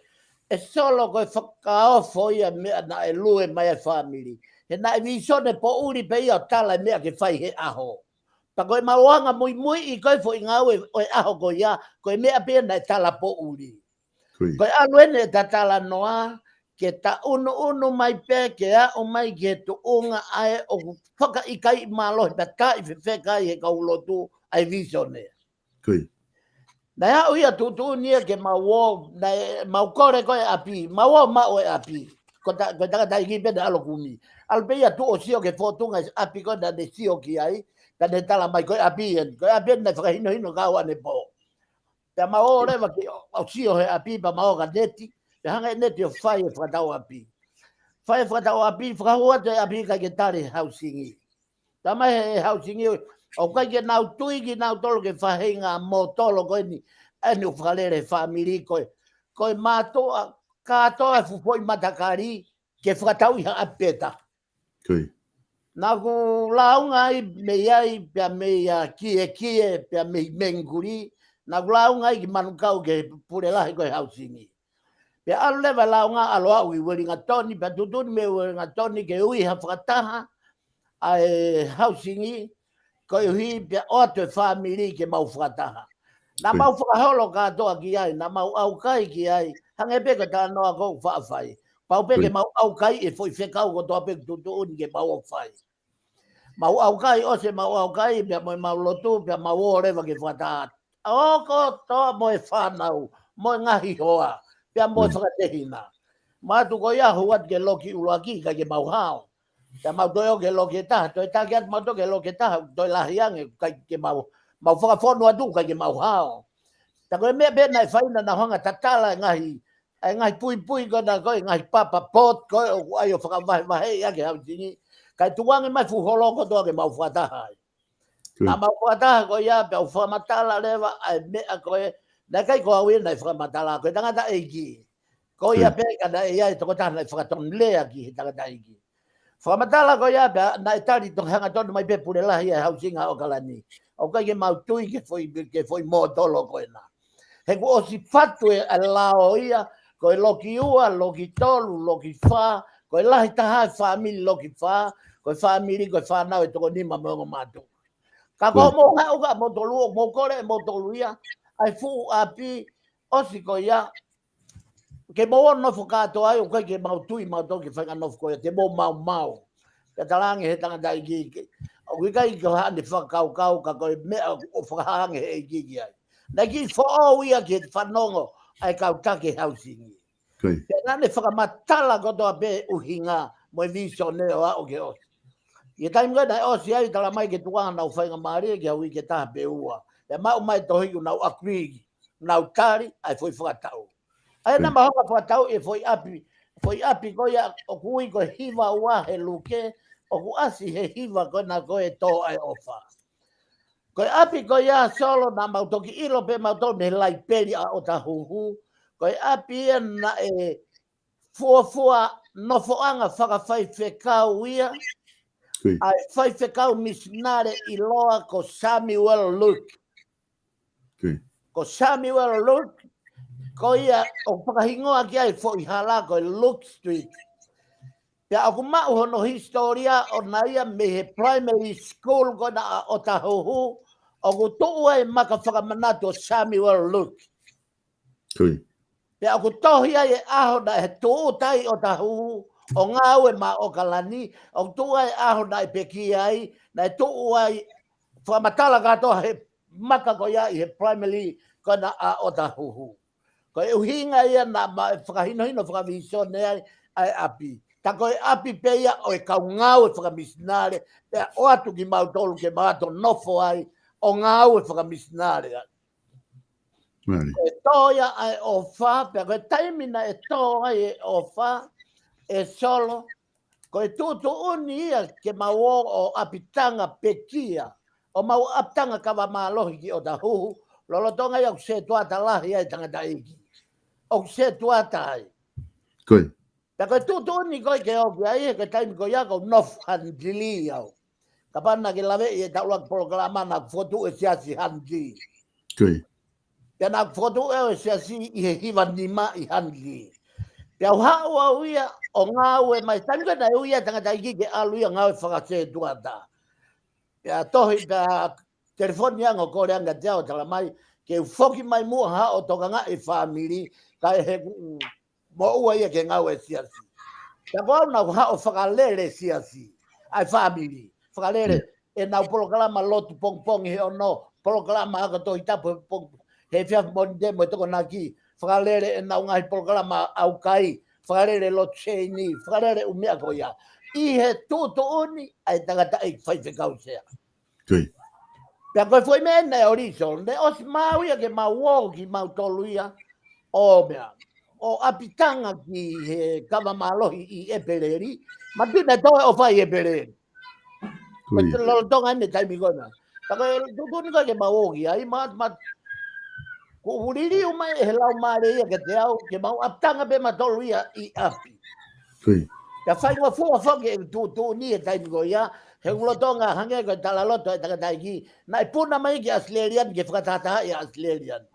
ʻe Solo ko e fakaofo ia meʻa naʻe lue mai e fāmili. He naʻe vīsone poʻuli pē ia ʻo tala e meʻa ke fai he ʻaho. Pea ko ʻemau anga muimuiʻi ko e foʻi ngāue ʻo e ʻaho ko ia, ko e meʻa pē naʻe tala poʻuli. Ko e ʻalu eni e talanoa, ke ta ʻunuʻunu mai pē, ke aʻu mai ki he tuʻunga ʻa ē ʻoku fakaʻikaiʻi mālohi pea taʻi fefeka ai he kau lotu ʻa e vīsone. Naʻe aʻu ia tuʻutuʻuni ia ke mau ō, naʻe mau kole ko e ʻapi, mau ō maʻu e ʻapi. Ko ta, ko e tangataʻeiki pē naʻe ʻalu ʻo kumi. ʻAlu pē ia tuʻu ʻo sio ki he fōtunga e ʻapi ko ē naʻa ne sio ki ai, pea ne tala mai ko e ʻapi eni, ko e ʻapi eni naʻe fakahinohino kau ʻanepō. Pea mau ō leva ki ʻo, ʻo sio he ʻapi pea mau ō ki he neti, pea hanga ʻe he neti ʻo fai e fakatau ʻapi. Fai e fakatau ʻapi, fakahū atu e ʻapi kae ʻikai ke tali e hausingi. Tala mai he hausingi, ʻoku ʻikai ke nau tui kinautolu ki he faʻahinga mōtolo ko eni, eni ʻoku fakalele he fāmili ko ē. Ko e mātuʻa kātoa e fuʻu foʻi matakali, ke fakatau ʻi ha ʻapi pē taha. Naʻa ku lāunga ai mei ai, pea mei a Kiekie, pea mei Mengikuli, naʻa ku lāunga ai ki Manukau ki he pule lahi ko e hausingi. Pea ʻalu leva e lāunga ʻalu au ʻi Uelingatoni, pea tuʻutuʻuni mei Uelingatoni ke ui ha fakataha ʻa e hausingi, koeʻuhi pea ʻoatu e fāmili ke mau fakataha. Naʻa mau fakaholo kātoa ki ai, naʻa mau ʻaukai ki ai, hangē pē ko e talanoa ko ē ʻoku faʻa fai. Pau pē ke mau ʻaukai e foʻi fekau kotoa pē ʻoku tuʻutuʻuni ke mau ō ʻo fai. Mau ʻaukai, ʻosi ʻemau ʻaukai, pea mo ʻemau lotu, pea mau ō leva ke fakataha. ʻO kotoa mo e fānau, mo e ngaahi hoa, pea mo e fakatehina. Mātuʻa ko ia hū atu ke loki ʻuluaki, ʻikai ke mau hao. Pea mau toe ō ki he loki ʻe taha, toe taki atu mau toe ki he loki ʻe taha, toe lahi ange, ʻikai ke mau, mau fakafonu atu, ʻikai ke mau hao. Pea ko e meʻa pē naʻe fai na, naʻa nau hanga tatala e ngaahi, e ngaahi puipui ko ena ko e ngaahi papa pot ko ē ʻoku ʻai ʻo fakavahevaheʻi ʻaki e hausingi. Kae tuku ange mai e fuʻu holo kotoa ke mau fakataha ai. Naʻa mau fakataha ko ia pea u fakamatala leva ʻa e meʻa ko ē, naʻe ʻikai ko au ia naʻe fakamatala, ko e tangataʻeiki. Ko ia pē ka naʻe ʻi ai e tokotaha naʻe fakatonulea ki he tangataʻeiki. Fakamatala ko ia pea naʻe tali toki hangatonu mai pē Pule Lahi ʻa e Hausinga ʻOkalani. ʻOku ʻikai ke mau tui ki he foʻi, ki he foʻi mōtolo ko ena. He kuo ʻosi fatu e, e lao ia, ko e loki ua, loki tolu, loki fā, ko e lahi taha e fāmili loki fā, ko e fāmili, ko e fānau ʻe toko nima mo e ongo mātuʻa. Ka ko hoʻomou haʻu ka moutolu, ʻoku mou kole ʻe moutolu ia, ʻa e fuʻu ʻapi, ʻosi ko ia, ke mou ō ʻo nofo kātoa ai, ʻoku ʻikai ke mau tui mautolu ki he faʻahinga nofo ko ia, te mou maumau. Pea talaange he tangataʻeiki ke, ʻoku ʻikai ke haʻane fakakaukau ka ko e meʻa ʻoku fakahā ange he ʻEiki ki ai. Naʻe kiʻi foʻou ia ki he fanongo ʻa e kau taki hausingi. Pea naʻa ne fakamatala kotoa pē ʻuhinga mo e vīsone ʻo aʻu ki he ʻosi. ʻI he taimi ko ē naʻe ʻosi ai, tala mai ke tuku ange ʻenau faingamālie ki ha uike ʻe taha pe ua. Pea maʻu mai e tohi ʻoku nau agree, nau tali ʻa e foʻi fakatau. ʻA ia naʻa mau hanga ʻo fakatau e foʻi ʻapi, foʻi ʻapi ko ia ʻoku ui ko e Hiva Ua he Luke, ʻoku ʻasi he hiva ko ena ko e Tō ʻa e ʻOfa. Ko e ʻapi ko ia Solo naʻa mau toki ʻilo pē mautolu mei he laipeli ʻa ʻOtahuhu. Ko e ʻapi ia naʻe fuofua nofoʻanga fakafaifekau ia ʻa e faifekau misinale ʻiloa ko Samuel Luke. Ko Samuel Luke, ko ia ʻoku fakahingoa ki ai e foʻi hala ko e Luke Street. Pea ʻoku maʻu hono hisitōlia ʻona ia mei he primary school ko ena ʻa ʻOtahuhu, ʻoku tuʻu ai e maka fakamanatu ʻo Samuel Luke. Pea ʻoku tohi ai e ʻaho naʻe tūʻuta ai ʻOtahuhu ʻo ngāue maʻa ʻOkalani, ʻoku tuʻu ai e ʻaho naʻe pekia ai, naʻe tuʻu ai, fakamatala kātoa he maka ko ia ʻi he primary ko ena ʻa ʻOtahuhu. Ko e ʻuhinga ia naʻa mau fakahinohino fakavīsone ai ʻa e ʻapi. Tā ko e ʻapi pē ia ʻo e kau ngāue fakamisinale, pea ʻoatu kimautolu ke mau ō ʻo nofo ai ʻo ngāue fakamisinale ai. Ko e Tō ia ʻa e ʻOfa, pea ko e taimi naʻe tō ai e ʻofa, ʻe Solo, ko e tuʻutuʻuni ia ke mau ō ʻo ʻapitanga pekia, ʻo mau ʻapitanga kava mālohi ki ʻOtahuhu, lolotonga ia ʻoku setuata lahi ai e tangataʻeiki. ʻOku setuata ai. Pea ko e tuʻutuʻuni ko ē ke ō ki ai, he ko e taimi ko ia ʻoku ou nofo Hanilī au. Kapau naʻa ke laveʻi ʻetau ʻuluaki polokalama naʻa ku fokotuʻu e siasi Hanilī. Pea naʻa ku fokotuʻu ʻe au e siasi ʻi he hiva nima ʻi Hanilī. Pea u haʻu au ia ʻo ngāue mai, taimi ko ē naʻe ui ai e tangataʻeiki ke ʻalu ia ʻo ngāue fakasetuata. Pea tohi, pea telefoni ange ʻo kole ange kiate au ʻo tala mai ke u foki mai muʻa ʻo haʻu ʻo tokangaʻi e fāmili, kae he kuo moʻua ia ki he ngāue ʻa e siasi. Pea ko au naʻa ku haʻu ʻo fakalele e siasi, ʻa e fāmili. Fakalele ʻenau polokalama lotu pongipongi he ono, polokalama ako Tohi Tapu he pong-, he efiafi Mōnite mo e Tokonaki. Fakalele ʻenau ngaahi polokalama ʻaukai. Fakalele lotu seini, fakalele e ʻū meʻa ko ia. ʻI he tuʻutuʻuni ʻa e tangataʻeiki faifekau sea. Pea ko e foʻi meʻa naʻe ʻosi, naʻe ʻosi maʻu ia ke mau ō kimautolu ia ʻo meʻa, ʻo ʻapitanga ki he kava mālohi ʻi ʻEpeleli. Manatuʻi naʻe tō e ʻofa ʻi ʻEpeleli. Ko e lolotonga eni e taimi ko ena. Pea ko e tuʻutuʻuni ko ē ke mau ō ki ai, ma, ma, kuo liliu mai ʻe he Laumālie ia kiate au ke mau ʻapitanga pē mautolu ia ʻi ʻapi. Pea faingofua foki e tuʻutuʻuni he taimi ko ia, he ʻoku lolotonga hangē ko e talaloto ʻa e tangataʻeiki, naʻe puna mai ki ʻAositelēlia ni ke fakatahatahaʻi ʻa ʻAositelēlia ni.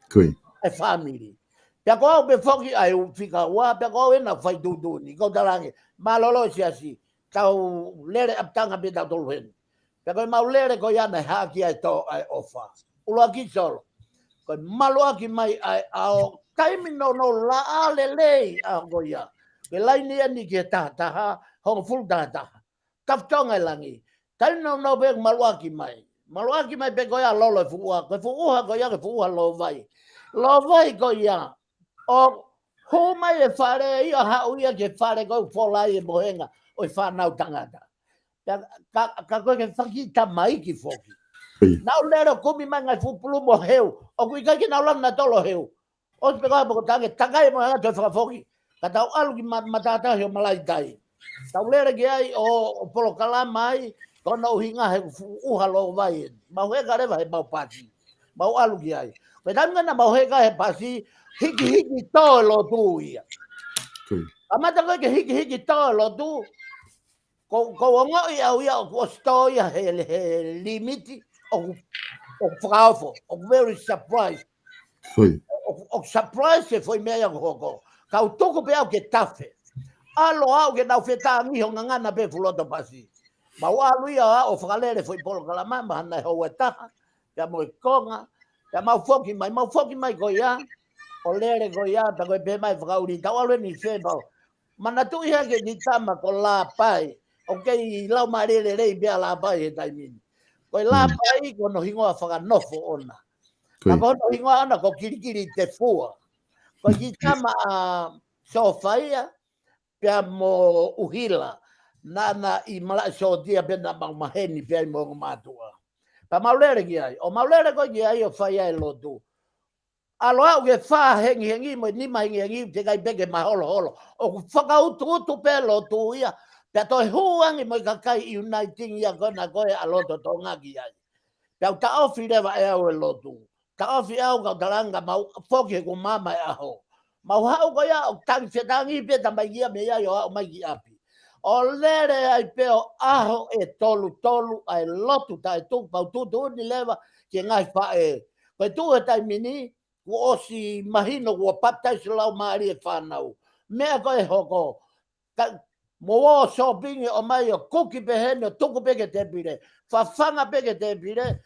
ʻA e fāmili. Pea ko au pē foki ʻa e ʻū fika ua, pea ko au ena fai tuʻutuʻuni, ko u talaange, mālōlō e siasi, tau lele ʻapitanga pē tautolu heni. Pea ko e mau lele ko ia naʻe hā ki ai e Tō ʻa e ʻOfa. ʻUluaki Solo. Ko e maluʻaki mai ʻa e ʻao, taimi nounou laʻā lelei ʻaho ko ia. Ko e laini eni ki he taha taha, hongofulu taha taha. Tafutonga e langi. Taimi nounou pē maluʻaki mai. Maluʻaki mai pē ko ia lolo e fuʻu ʻuha. Ko e fuʻu ʻuha ko ia ko e fuʻu ʻuha lōvai. Lōvai ko ia. ʻO Hū mai e fale ia, haʻu ia ki he fale ko ē ʻoku fola ai e mohenga ʻo e fānau tangata. Pea ka, ka ko e ke faki tamaiki foki. Nau lele ʻo kumi mai ngaahi fuʻu pulu mo heu. ʻOku ʻikai ke nau lava nautolu ʻo heu. ʻOsi pē ko ē poko tange, takai mo anga toe fakafoki. Ka tau ʻalu ki ma-, matātahi ʻo Malaitai. Tau lele ki ai ʻo, ʻo polokalama ai, ko hono ʻuhinga he fuʻu ʻuha lōvai eni. Mau heka leva he mau pasi. Mau ʻalu ki ai. Ko e taimi naʻa mau heka he pasi, hikihiki tō e lotu ia. Kamata ko ē ke hikihiki tō e lotu, ko, ko e ongoʻi au ia ʻoku ʻosi tō ia he, he limiti, ʻoku, ʻoku fakaofo, ʻoku very surprise. ʻOku, ʻoku surprise e foʻi meʻa ia ʻoku hoko. Kau tuku pē au ke tafe. ʻAlu au ke nau fetāngi ho ngangana pē fuʻu loto pasi. Mau ʻalu ia ʻo fakalele foʻi polokalama, mahalo ʻe houa ʻe taha, pea mo e konga, pea mau foki mai, mau foki mai ko ia, ʻo lele ko ia, pea ko e pehē mai fakaʻuli, tau ʻalu eni fē pau. Manatuʻi hake ki tama ko Lāpai, ʻoku kei laumālie lelei pē ʻa Lāpai he taimi ni. Ko e Lāpai ko hono hingoa fakanofo ʻona. Ka ko hono hingoa ʻona ko Kilikili Tefua. Ko e kiʻi tama ʻa Sofaia, pea mo ʻUhila, naʻa na ʻi Malaʻe Sōtia pea naʻa mau maheni pē ai mo ongo mātuʻa. Pea mau lele ki ai, ʻo mau lele ko ē ki ai ʻo fai ai e lotu. ʻAlu au ke fā hengihengi mo e nima hengihengi, teʻeki ai pē ke maholoholo. ʻOku fakautuutu pē lotu ia, pea toe hū ange mo e kakai uniting ia ko ena ko ē ʻa loto Tonga ki ai. Pea u taʻofi leva ʻe au e lotu. Taʻofi au kau talanga mau foki he kuo maama e ʻaho. Mau haʻu ko ia ʻo tangi fetāngi pē tamaiki ia mei ai ʻo aʻu mai ki ʻapi. ʻO lele ai pē ʻo ʻaho ʻe tolu tolu ʻa e lotu taʻetuku pea u tuʻutuʻuni leva ki he ngaahi faʻē. Ko e tuʻu he taimi ni, kuo ʻosi mahino kuo papitaiso laumālie e fānau. Meʻa ko ē hoko, ka, mo ō shopping ʻo ʻomai ʻo kuki pē heni ʻo tuku pē ki he tēpile. Fafanga pē ki he tēpile.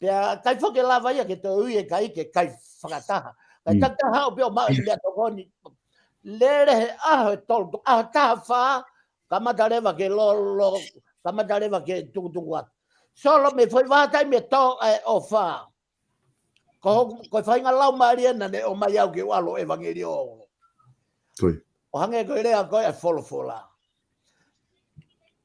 Pea ʻikai foki ke lava ia ke toe ui e kakai ke kai fakataha. Kae taki taha haʻu pē ʻo maʻu e meʻatokoni. Lele he ʻaho ʻe tolu, ʻaho taha fā, kamata leva ke lolo, kamata leva ke tukutuku atu. Solo, mei he foʻi vahaʻa taimi ʻe tō ai e ʻofa. Ko, ko e faʻahinga laumālie naʻa ne ʻomai au ke u ʻalu ʻo ʻevangeliō. ʻO hangē ko e lea ko ē ʻa e folofola.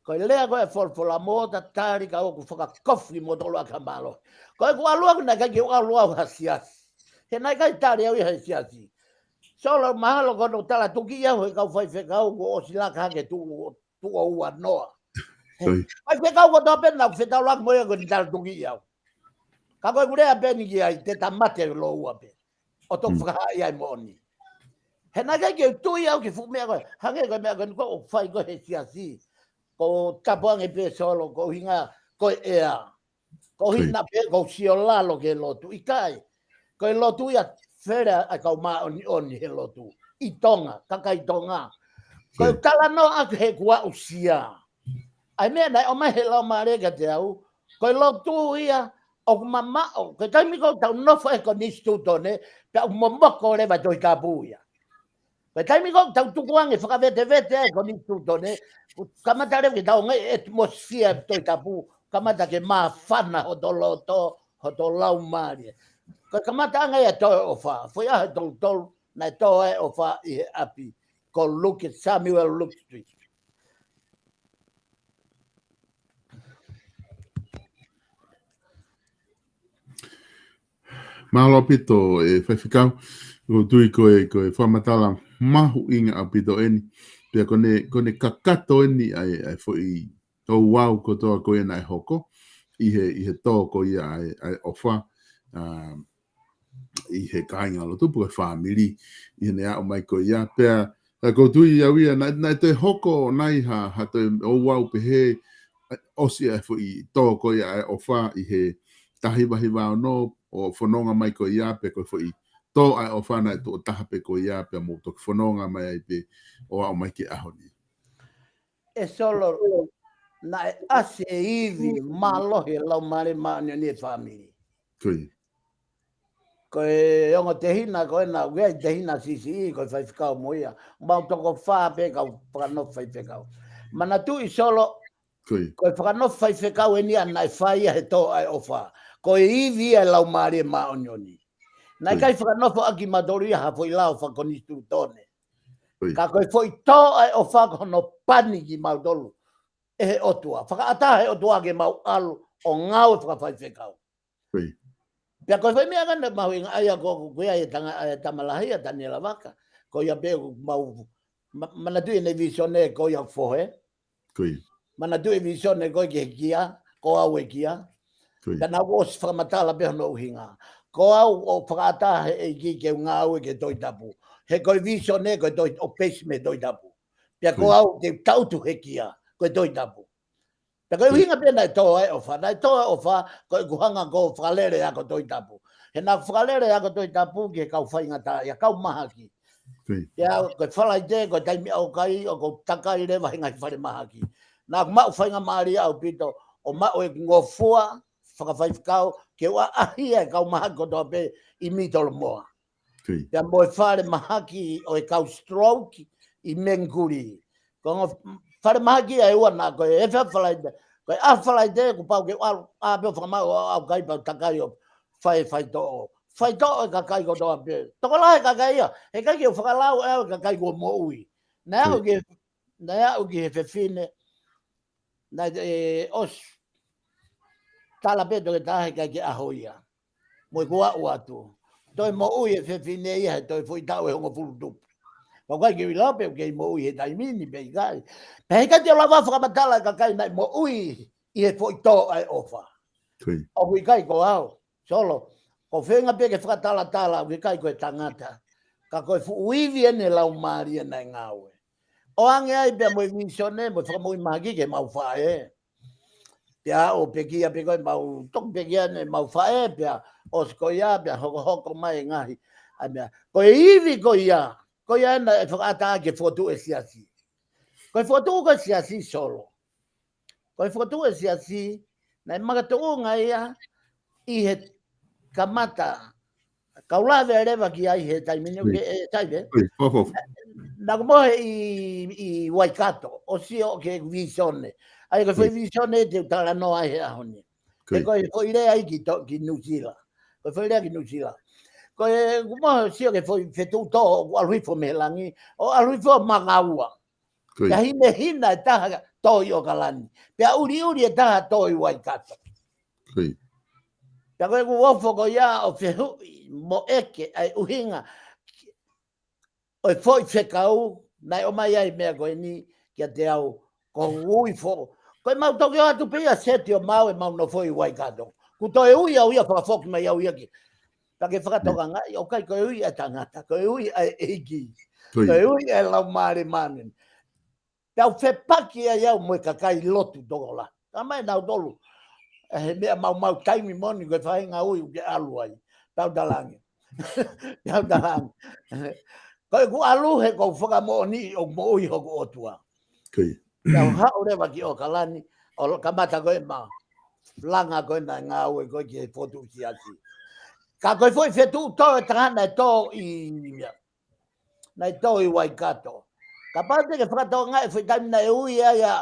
Ko e lea ko ē ʻa e folofola, mou ō ʻo tatali ka ʻoku fakakofu kimoutolu ʻaki ha mālohi. Ko ʻeku ʻalu au naʻe ʻikai ke u ʻalu au ha siasi. He naʻe ʻikai tali au ia he siasi. Solo, mahalo ko hono talatukiʻi au he kau faifekau kuo ʻosi laka hake tuʻo, tuʻo ua noa. Faifekau kotoa pē naʻa ku fetaulaki mo ia ko ʻene talatukiʻi au. Ka ko ʻeku lea pē eni ki ai, te ta mate lōua pē. ʻO toki fakahā ia e moʻoni. He naʻe ʻikai ke u tui au ki he fuʻu meʻa ko ē. Hangē ko e meʻa ko eni ko ē ʻoku fai ko ē he siasi. Ko tapu ange pē Solo, ko e ʻuhinga ko e ʻea. Ko e ʻuhinga pē ko e sio lalo ki he lotu. ʻIkai. Ko e lotu ia fele ʻa e kau māʻoniʻoni he lotu. ʻI Tonga, kakai Tonga. Ko e talanoa ʻaki he kuo aʻusia. ʻA e meʻa naʻe ʻomai he laumālie kiate au, ko e lotu ia ʻoku mamaʻo, ko e taimi ko ē ʻoku tau nofo ai he konisitūtone, pea ʻoku momoko leva e Tohi Tapu ia. Ko e taimi ko ē ʻoku tau tukuange fakavetevete ai e konisitūtone, ʻoku kamata leva ke tau ngaahi atmosphere e Tohi Tapu, kamata ke māfana hoto loto, hoto laumālie. Ko e kamataʻanga ia e tō e ʻofa, foʻi ʻaho ʻe tolu tolu, naʻe tō ai e ʻofa ʻi he ʻapi ko Luke, Samuel Luke Street. Mālō ʻaupito e faifekau, ʻoku ou tui ko e, ko e fakamatala mahuʻinga ʻaupito eni, pea ko ʻene, ko ʻene kakato eni ʻa e, ʻa e foʻi ouau kotoa ko ia naʻe hoko, ʻi he, ʻi he tō ko ia ʻa e, ʻa e ʻofa, ʻa, ʻi he kāingalotu pe ko e fāmili, ʻi heʻene aʻu mai ko ia, pea, ʻa, ʻoku ou tui au ia, naʻe, naʻe toe hoko nai ha, ha toe ouau pehē, ʻa, ʻosi ʻa e foʻi tō ko ia ʻa e ʻofa ʻi he taha hiva hiva ono, ʻo fononga mai ko ia, pe ko e foʻi tō ʻa e ʻofa naʻe tuʻo taha pē ko ia, pea mou toki fononga mai ai pē, ʻo aʻu mai ki he ʻaho ni. ʻE Solo, naʻe ʻasi e ivi mālohi e Laumālie Māʻoniʻoni he fāmili. Ko e ongo tehina ko ena, ʻoku ʻi ai e tehina siʻisiʻi, ko e faifekau mo ia. Mau toko fā pē kau fakanofo faifekau. Manatuʻi Solo, ko e fakanofo faifekau eni ia naʻe fai ia he tō ʻa e ʻofa. Ko e ivi ia e Laumālie Māʻoniʻoni. Naʻe ʻikai fakanofo ʻaki kimautolu ia ha foʻi lao fakakonisitūtone. Ka ko e foʻi tō ʻa e ʻofa ko hono pani kimautolu ʻe he ʻOtua. Fakaʻatā he ʻOtua ke mau ʻalu ʻo ngāue fakafaifekau. Pea ko e foʻi meʻa ʻa ʻana mahuʻinga ʻa ia ko ʻoku ʻi ai e tangata, e tama lahi ʻa Taniela Vaka. Ko ia pē ʻoku mau ma-, manatuʻi ʻene visone ko ia fohe. Manatuʻi e visone ko ē ki he kia, ko au e kia. Pea naʻa ku ʻosi fakamatala pē hono ʻuhinga. Ko au ʻoku fakaʻatā he ʻEiki ke u ngāue ki he Tohi Tapu. He ko e visone ko e Tohi, ʻoku peisi mei he Tohi Tapu. Pea ko au te u tangutu he kia, ko e Tohi Tapu. Pea ko e ʻuhinga pē naʻe tō ai e ʻofa, naʻe tō ai e ʻofa, ko ʻeku hanga ko ē ʻo fakalele ʻa e ako Tohi Tapu. He naʻa ku fakalele ʻa e ako Tohi Tapu ki he kau faingataʻaʻia, kau mahaki. Pea ko e Falaite, ko e taimi ʻoku ou kai, ʻoku ou takai leva he ngaahi fale mahaki. Naʻa ku maʻu faingamālie ʻaupito ʻo maʻu e ngofua fakafaifekau ke u ʻaʻahi ʻa e kau mahaki kotoa pē ʻi Mitolomoa. Pea mo e fale mahaki ʻo e kau stroke ʻi Mengikuli. Ko e ongo fale mahaki ʻe ua naʻe, ko e efiafi Falaite, ko e ʻaho Falaite kuo pau ke u ʻalu ʻo pē ʻo fakamaʻu ʻa e kai pea u takai ʻo fai e faitoʻo. Faitoʻo e kakai kotoa pē. Tokolahi e kakai ia, heʻikai ke u fakalau ʻe au e kakai kuo moʻui. Naʻe aʻu ki, naʻe aʻu ki he fefine, naʻe, ʻe, ʻosi tala pē ʻe he toketā heʻikai ke ʻaho ia. Mo e kuo aʻu atu. Toe moʻui e fefine ia he toe foʻi taʻu ʻe hongofulu tupu. Pea ʻoku ʻikai ke u ʻilo pe ʻoku kei moʻui he taimi ni pe ʻikai. Pea heʻikai te u lava fakamatala e kakai naʻe moʻui ʻi he foʻi tō ʻa e ʻofa. ʻOku ʻikai ko au. Solo. ʻOku ou feinga pē ke fakatalatala, ʻoku ʻikai ko e tangata. Ka ko e fuʻu ivi ʻene laumālie naʻe ngāue. ʻOange ai pea mo e visone, mo e fakamoʻui mahaki ki he mau faʻē. Pea ʻo pekia pē ko ē mau, toki pekia ʻene mau faʻē, pea ʻosi ko ia, pea hokohoko mai e ngaahi. ʻA e meʻa. Ko e ivi ko ia, ko ia naʻe fakaʻatā ke fokotuʻu e siasi. Ko e fokotuʻu ko ē siasi Solo. Ko e fokotuʻu e siasi, naʻe makatuʻunga ia ʻi he kamata, kau lave leva ki ai he taimi ni ʻoku ke, ʻe, Saive. Naʻa ku mohe ʻi, ʻi Waikato, ʻo sio ki he visone. ʻA ia ko e foʻi visone te u talanoa ai he ʻaho ni. He ko e foʻi lea ia ki to-, ki Nuʻusila. Ko e foʻi lea ki Nuʻusila. Ko ʻeku mohe ʻo sio ki he foʻi fetuʻu tō, ʻoku ʻalu hifo mei he langi, ʻo ʻalu hifo ʻo mangaua. Pea hinehina e taha tō ʻi ʻOkalani. Pea ʻuliʻuli e taha tō ʻi Waikato. Pea ko ʻeku ofo ko ia ʻo fehuʻi mo ʻeke ʻa e ʻuhinga ʻo e foʻi fekau, naʻe ʻomai ai e meʻa ko eni kiate au, ko ʻeku ui foʻou. Ko e mau toki ʻoatu pē ia seti ʻo mau ʻemau nofo ʻi Waikato. Kuo toe ui au ia fakafoki mai au ia ki. Pea ke fakatokangaʻi, ʻoku ʻikai ko e ui ʻa e tangata, ko e ui ʻa e ʻEiki. Ko e ui ʻa e Laumālie Māʻoniʻoni. Pea u fepaki ai au mo e kakai lotu tokolahi. Ka mai nautolu. ʻE he meʻa maumau taimi moʻoni ko e faʻahinga ui ʻoku ke ʻalu ai. Pea u talaange. Pea u talaange. Ko ʻeku ʻalu he ʻoku ou fakamoʻoni ʻoku moʻui hoku ʻOtua. Pea u haʻu leva ki ʻOkalani, ʻo kamata ko ē ʻema langa ko ē ʻena ngāue ko ē ki he fokotuʻu siasi. Ka ko e foʻi fetuʻu tō e tangata naʻe tō ʻi, naʻe tō ʻi Waikato. Kapau te ke fakatokangaʻi e foʻi taimi naʻe ui ai ʻa,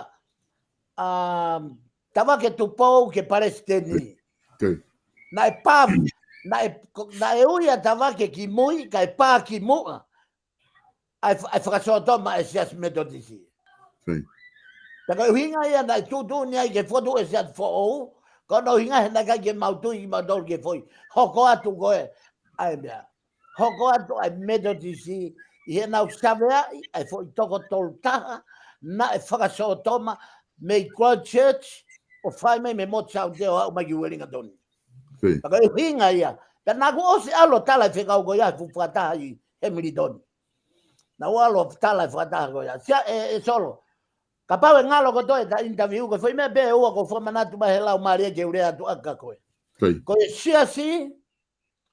um, Tavake Tupou ke palesiteni. Naʻe pā, naʻe, naʻe ui ʻa Tavake ki mui, kae pā ki muʻa ʻa e, ʻa e fakasōtoma ʻa e Siasi Metotisi. Pea ko e ʻuhinga ia naʻe tuʻutuʻuni ai ke fokotuʻu e siasi foʻou, ko hono ʻuhinga he naʻe ʻikai ke mau tui kimautolu ke foʻi. Hoko atu ko ē ʻa e meʻa. Hoko atu ʻa e Metotisi ʻi heʻenau saveaʻi ʻa e foʻi toko tolu taha naʻe fakasōtoma mei Christchurch ʻo fai mai mei Motu Saute ʻo aʻu mai ki Uelingatoni. Pea ko e ʻuhinga ia. Pea naʻa ku ʻosi ʻalu ʻo tala e fekau ko ia he fuʻu fakataha ʻi Hemilitoni. Naʻa ku ʻalu ʻo tala e fakataha ko ia. Sia ʻe, ʻe Solo. Kapau ʻe ngalo kotoa ʻeta interview, ko e foʻi meʻa pē ʻe ua ʻoku ou fakamanatu mai he Laumālie ke u lea atu ʻaki kia koe. Ko e siasi,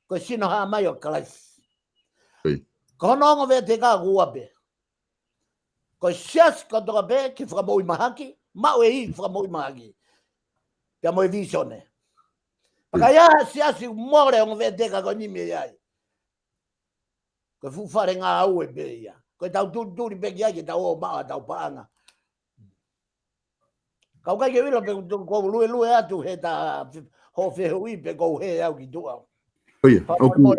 ko e sino hā mai ʻo Kalaisi. Ko hono ongo veteka ʻoku ua pē. Ko e siasi kotoa pē ke fakamoʻui mahaki, maʻu e ivi fakamoʻui mahaki. Pea mo e visone. Pea ka ʻi ai ha siasi ʻoku mole ongo veteka ko eni mei ai. Ko e fuʻu fale ngāue pē ia. Ko ʻetau tulituli pē ki ai ke tau ō maʻu ʻetau paʻanga. Ka ʻoku ʻikai ke u ʻilo pe ʻoku ou luelue atu he ta hoʻo fehuʻi pe ʻoku ou hē au ki tuʻa. ʻIo, ʻoku,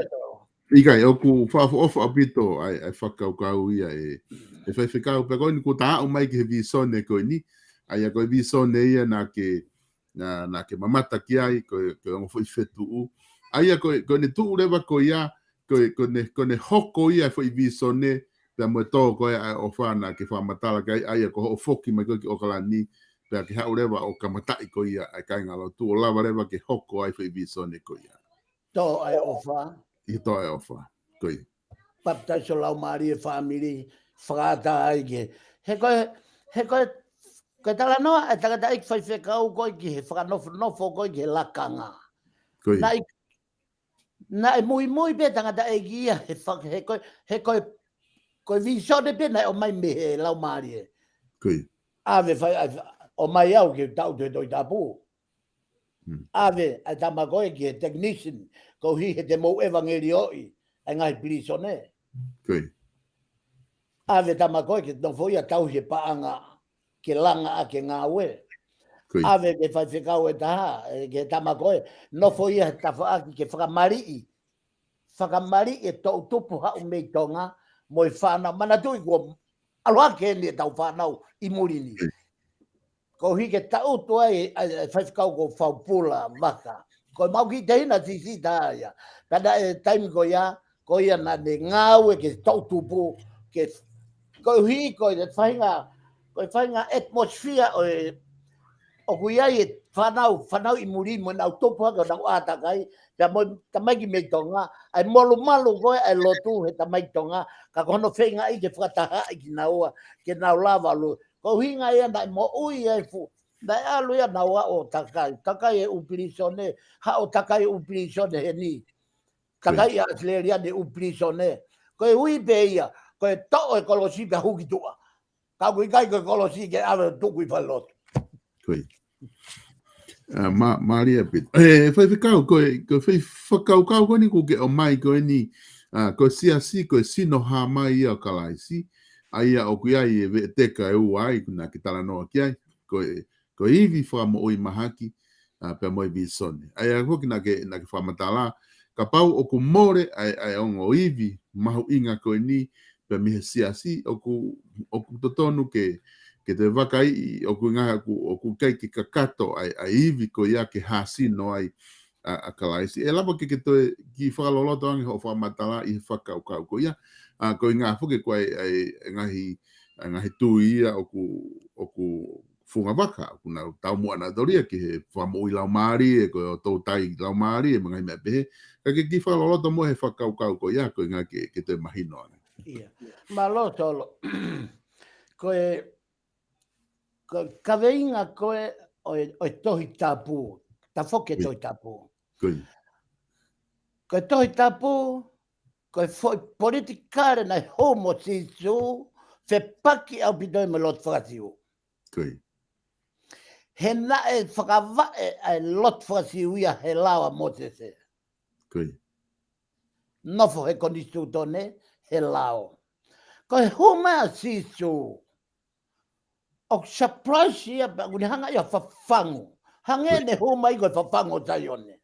ʻIkai, ʻoku fakaʻofoʻofa ʻaupito ʻa e, ʻa e fakakaukau ia ʻe, ʻe faifekau, pea ko eni kuo ta aʻu mai ki he visone ko eni, ʻa ia ko e visone ia naʻa ke, naʻa, naʻa ke mamata ki ai, ko e, ko e ongo foʻi fetuʻu. ʻA ia ko e, ko ʻene tuʻu leva ko ia, ko e, ko ʻene, ko ʻene hoko ia e foʻi visone, pea mo e tō ko ē ʻa e ʻofa naʻa ke fakamatala ki ai, ʻa ia ko hoʻo foki mai ko ē ki ʻOkalani, pea ke haʻu leva ʻo kamataʻi ko ia ʻa e kāingalotu, ʻo lava leva ke hoko ai e foʻi visone ko ia. Tō ʻa e ʻofa. ʻI he tō ʻa e ʻofa. Ko ia. Papitaiso Laumālie e fāmili, fakaʻatā ai ke. He ko e, he ko e, ko e talanoa ʻa e tangataʻeiki faifekau ko ē ki he fakanofonofo ko ē ki he lakanga. Ko ia. Naʻe, naʻe muimui pē tangataʻeiki ia, he fa-, he ko e, he ko e, ko e visone pē naʻe ʻomai mei he Laumālie. Ko ia. ʻAve fai, ʻave, ʻomai au ke u tangutu he Tohi Tapu. Hmm. ʻAve ʻa e tama ko ē ki he technician, koeʻuhi he te mou ʻevangeliōʻi ʻa e ngaahi pilīsone. Ko ia. ʻAve tama ko ē ke nofo ia tauhi e paʻanga ke langa ʻaki e ngāue. Ko ia. ʻAve ki he faifekau ʻe taha, ʻe, ki he tama ko ē, nofo ia he tafaʻaki ke fakamaliʻi. Fakamaliʻi e toʻutupu haʻu mei Tonga, mo e fānau. Manatuʻi kuo ʻalu hake eni ʻetau fānau ʻi muli ni. Ko ia. Koeʻuhi ke tangutu ai ʻa e, ʻa e faifekau ko Faupula Vaka. Ko e mau kiʻi tehina sisita ia. Ka naʻe taimi ko ia, ko ia naʻa ne ngāue ke toʻutupu, ke, koeʻuhi ko e faʻahinga, ko e faʻahinga atmosphere ʻo e, ʻoku ʻi ai e fānau, fānau ʻi muli mo ʻenau tupu hake ʻo nau ʻātakai, pea mo e tamaiki mei Tonga, ʻa e molumalu ko ē ʻa e lotu he tamaiki Tonga, ka ko hono feingaʻi ke fakatahaʻi kinaua, ke nau lava ʻo lu-, ko e ʻuhinga ia naʻe moʻui ai fu-, naʻe ʻalu ia naua ʻo takai, takai e ʻū pilīsone, haʻu ʻo takai e ʻū pilīsone heni. Takai ʻa ʻAositelēlia ni e ʻū pilīsone. Ko e ui pē ia, ko e toʻo e kolosi pea hū ki tuʻa. Ka ʻoku ʻikai ko e kolosi ke ʻave ʻo tuku ʻi falelotu. Ko ia. ʻA, mā-, mālie ʻaupito. ʻE, faifekau, ko e, ko e fai fakakaukau ko eni kuo ke ʻomai ko eni, ʻa, ko e siasi, ko e sino hā mai ia ʻo Kalaisi, ʻa ia ʻoku ʻi ai e veʻeteka ʻe ua ai, ko ē naʻa ke talanoa ki ai, ko e, ko e ivi fakamoʻui mahaki, ʻa, pea mo e visone. ʻA ia foki naʻa ke, naʻa ke fakamatala, kapau ʻoku mole ʻa e, ʻa e ongo ivi mahuʻinga ko eni, pea mei he siasi, ʻoku, ʻoku totonu ke, ke toe vakaiʻi, ʻoku ʻi ai ha, ʻoku, ʻoku ʻikai ke kakato ʻa e, ʻa e ivi ko ia ke hāsino ai ʻa, ʻa Kalaisi. ʻE lava ke, ke toe kiʻi fakaloloto ange hoʻo fakamatala ʻi he fakakaukau ko ia. ʻA, ko e ʻuhinga foki ko e, ʻa e, ʻa e ngaahi, ʻa e ngaahi tui ia ʻoku, ʻoku funga vaka, ʻoku nau taumuʻa nautolu ia ki he fakamoʻui laumālie, ko e toutai laumālie, mo e ngaahi meʻa pehē. Ka ke kiʻi fakaloloto mo e fakakaukau ko ia, ko e ʻuhinga ke, ke toe mahino ange. Ia. Mālō Solo. Ko e, ko e kaveinga ko ē ʻo e, ʻo e Tohi Tapu, tafoki e Tohi Tapu. Ko ia. Ko e Tohi Tapu, ko e foʻi politikale naʻe hū mo Sīsū, fepaki ʻaupito ia mo e lotu faka-Siu. Ko ia. He naʻe fakavaʻe ʻa e lotu faka-Siu ia he lao ʻa Mōsese. Ko ia. Nofo he konisitūtone, he lao. Ko e hū mai ʻa Sīsū, ʻoku surprise ia pea ʻoku ne hanga ia ʻo fafangu. Hangē ne hū mai ko e fafangu ʻo Saione.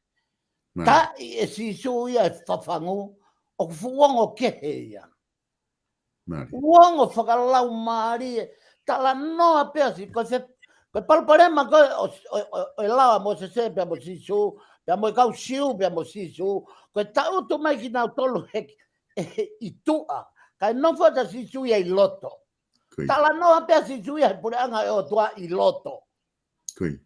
Mālie. Taʻi ʻe Sīsū ia e fafangu, ʻoku fuʻu ongo kehe ia. Mālie. Fuʻu ongo fakalaumālie, talanoa pē ʻa Sī-, ko e, ko e palopalema ko ē ʻo, ʻo, ʻo, ʻo e lao ʻa Mōsese pea mo Sīsū, pea mo e kau Siu pea mo Sīsū, ko e tangutu mai kinautolu he, he, ʻi tuʻa. Kae nofo atu ʻa Sīsū ia ʻi loto. Ko ia. Talanoa pē ʻa Sīsū ia he puleʻanga ʻo e ʻOtua ʻi loto. Ko ia.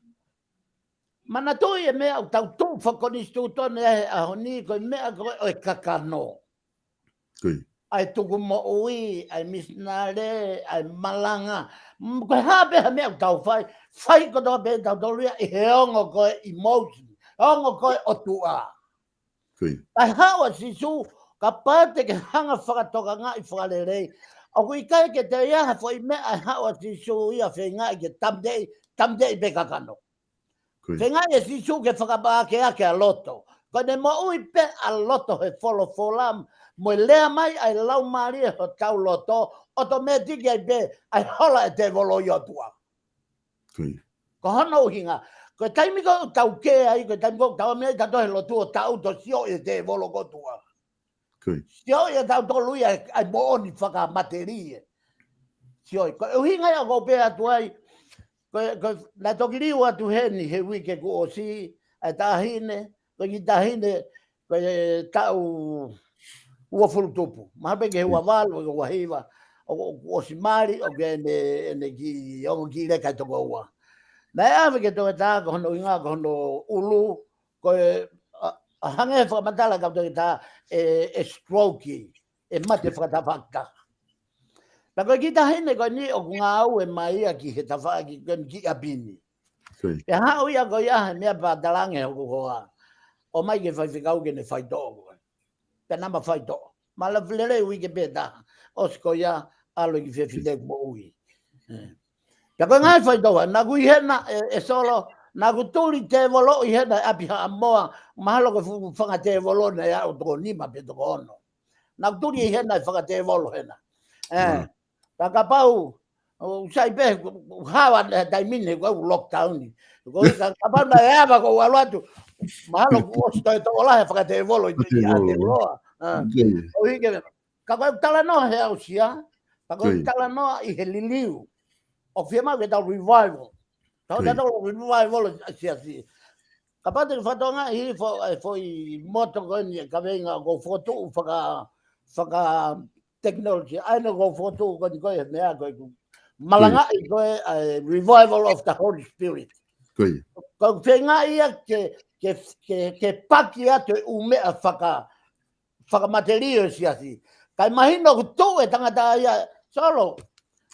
Manatuʻi e meʻa ʻoku tau tuʻu fakakonisitūtone ai he ʻaho ni, ko e meʻa ko ē ʻo e kakano. Ko ia. ʻA e tuku moʻui, ʻa e misinale, ʻa e malanga. Mm, ko e hā pē ha meʻa ʻoku tau fai, fai kotoa pē ʻe tautolu ia ʻi he ongo ko ē emotion, ongo ko ē ʻOtua. Ko ia. Kae haʻu ʻa Sīsū, kapau te ke hanga ʻo fakatokangaʻi fakalelei, ʻoku ʻikai ke toe ʻi ai ha foʻi meʻa ʻe haʻu ʻa Sīsū ia ʻo feingaʻi ke tāmateʻi, tāmateʻi pē kakano. Ko ia. Feingaʻi ʻe Sīsū ke fakapākeake ʻa loto. Ko ʻene moʻui pē ʻa loto he folofola, mo e lea mai ʻa e Laumālie ʻi hotau loto, ʻotomētiki ai pē ʻa e hola ʻe tēvolo ʻi ʻOtua. Ko ia. Ko hono ʻuhinga, ko e taimi ko ē ʻoku tau kē ai, ko e taimi ko ē ʻoku tau ʻomi ai tautolu he lotu ʻo tau to sio ʻe tēvolo ko ʻOtua. Sio ia tautolu ia ai moʻoni fakamatelie. Sio, ko e ʻuhinga ia ʻoku ou pehē atu ai, ko, ko, naʻe toki liliu atu heni he uike kuo ʻosi, ʻa e taʻahine, ko e kiʻi taʻahine, ko e taʻu uofulu tupu. Mahalo pē ke ua valu, ke ua hiva, ʻo, ʻo, ʻosi mali, ʻoku ʻi ai ʻene, ʻene kiʻi, ʻoku kiʻi leka ʻe toko ua. Naʻe ʻave ki he toketā, ko hono ʻuhinga, ko hono ʻulu, ko e, ʻa, ʻa hangē fakamatala ka toketā, ʻe, ʻe stroke, ʻe mate fakatafaʻaki taha. Pea ko e kiʻi taʻahine ko eni ʻoku ngāue mai ia ki he tafaʻaki ko eni ki ʻapi ni. Pea haʻu ia ko ia he meʻa pea talaange hoku hoa, ʻomai ki he faifekau ke ne faitoʻo koe. Pea naʻá ma faitoʻo. Ma lava lelei uike pē taha. ʻOsi ko ia ʻalu ki fefine moʻui. Pea ko e ngaahi faitoʻo, naʻá ku ʻi hena ʻe, ʻe Solo, naʻá ku tuli tēvolo ʻi hena ʻi ʻapi Haʻamoa, mahalo ko e fuʻu fanga tēvolo naʻe ʻi ai ʻo toko nima pe toko ono. Naʻá ku tuli ʻi hena ʻi he fanga tēvolo hena. ʻE, ka kapau, ʻoku sai pē, ʻoku hawa he taimi ni, ko e lockdown ni. Ko e ka, kapau naʻe ava ko e ʻalu atu, mahalo kuo ʻosi toe tokolahi e fanga tēvolo ʻi, ʻi Aotearoa. ʻOku ʻikai ke, ka ko e talanoa he aʻusia, ka ko e talanoa ʻi he liliu. ʻOku fiemaʻu ke tau revival. Tau, tau revival ʻa e siasi. Kapau te ke fakatokangaʻi e foʻi, e foʻi moto ko eni e kaveinga ʻoku ou fokotuʻu faka, faka technology, ʻa ena ʻoku ou fokotuʻu ko eni ko e meʻa ko ē ʻoku malangaʻi ko e, ʻa e revival of the Holy Spirit. Ko e feinga ia ke, ke, ke, ke paki atu e ʻū meʻa faka, fakamatelie ʻo e siasi. Kae mahino ʻoku tuʻu e tangata ia, Solo.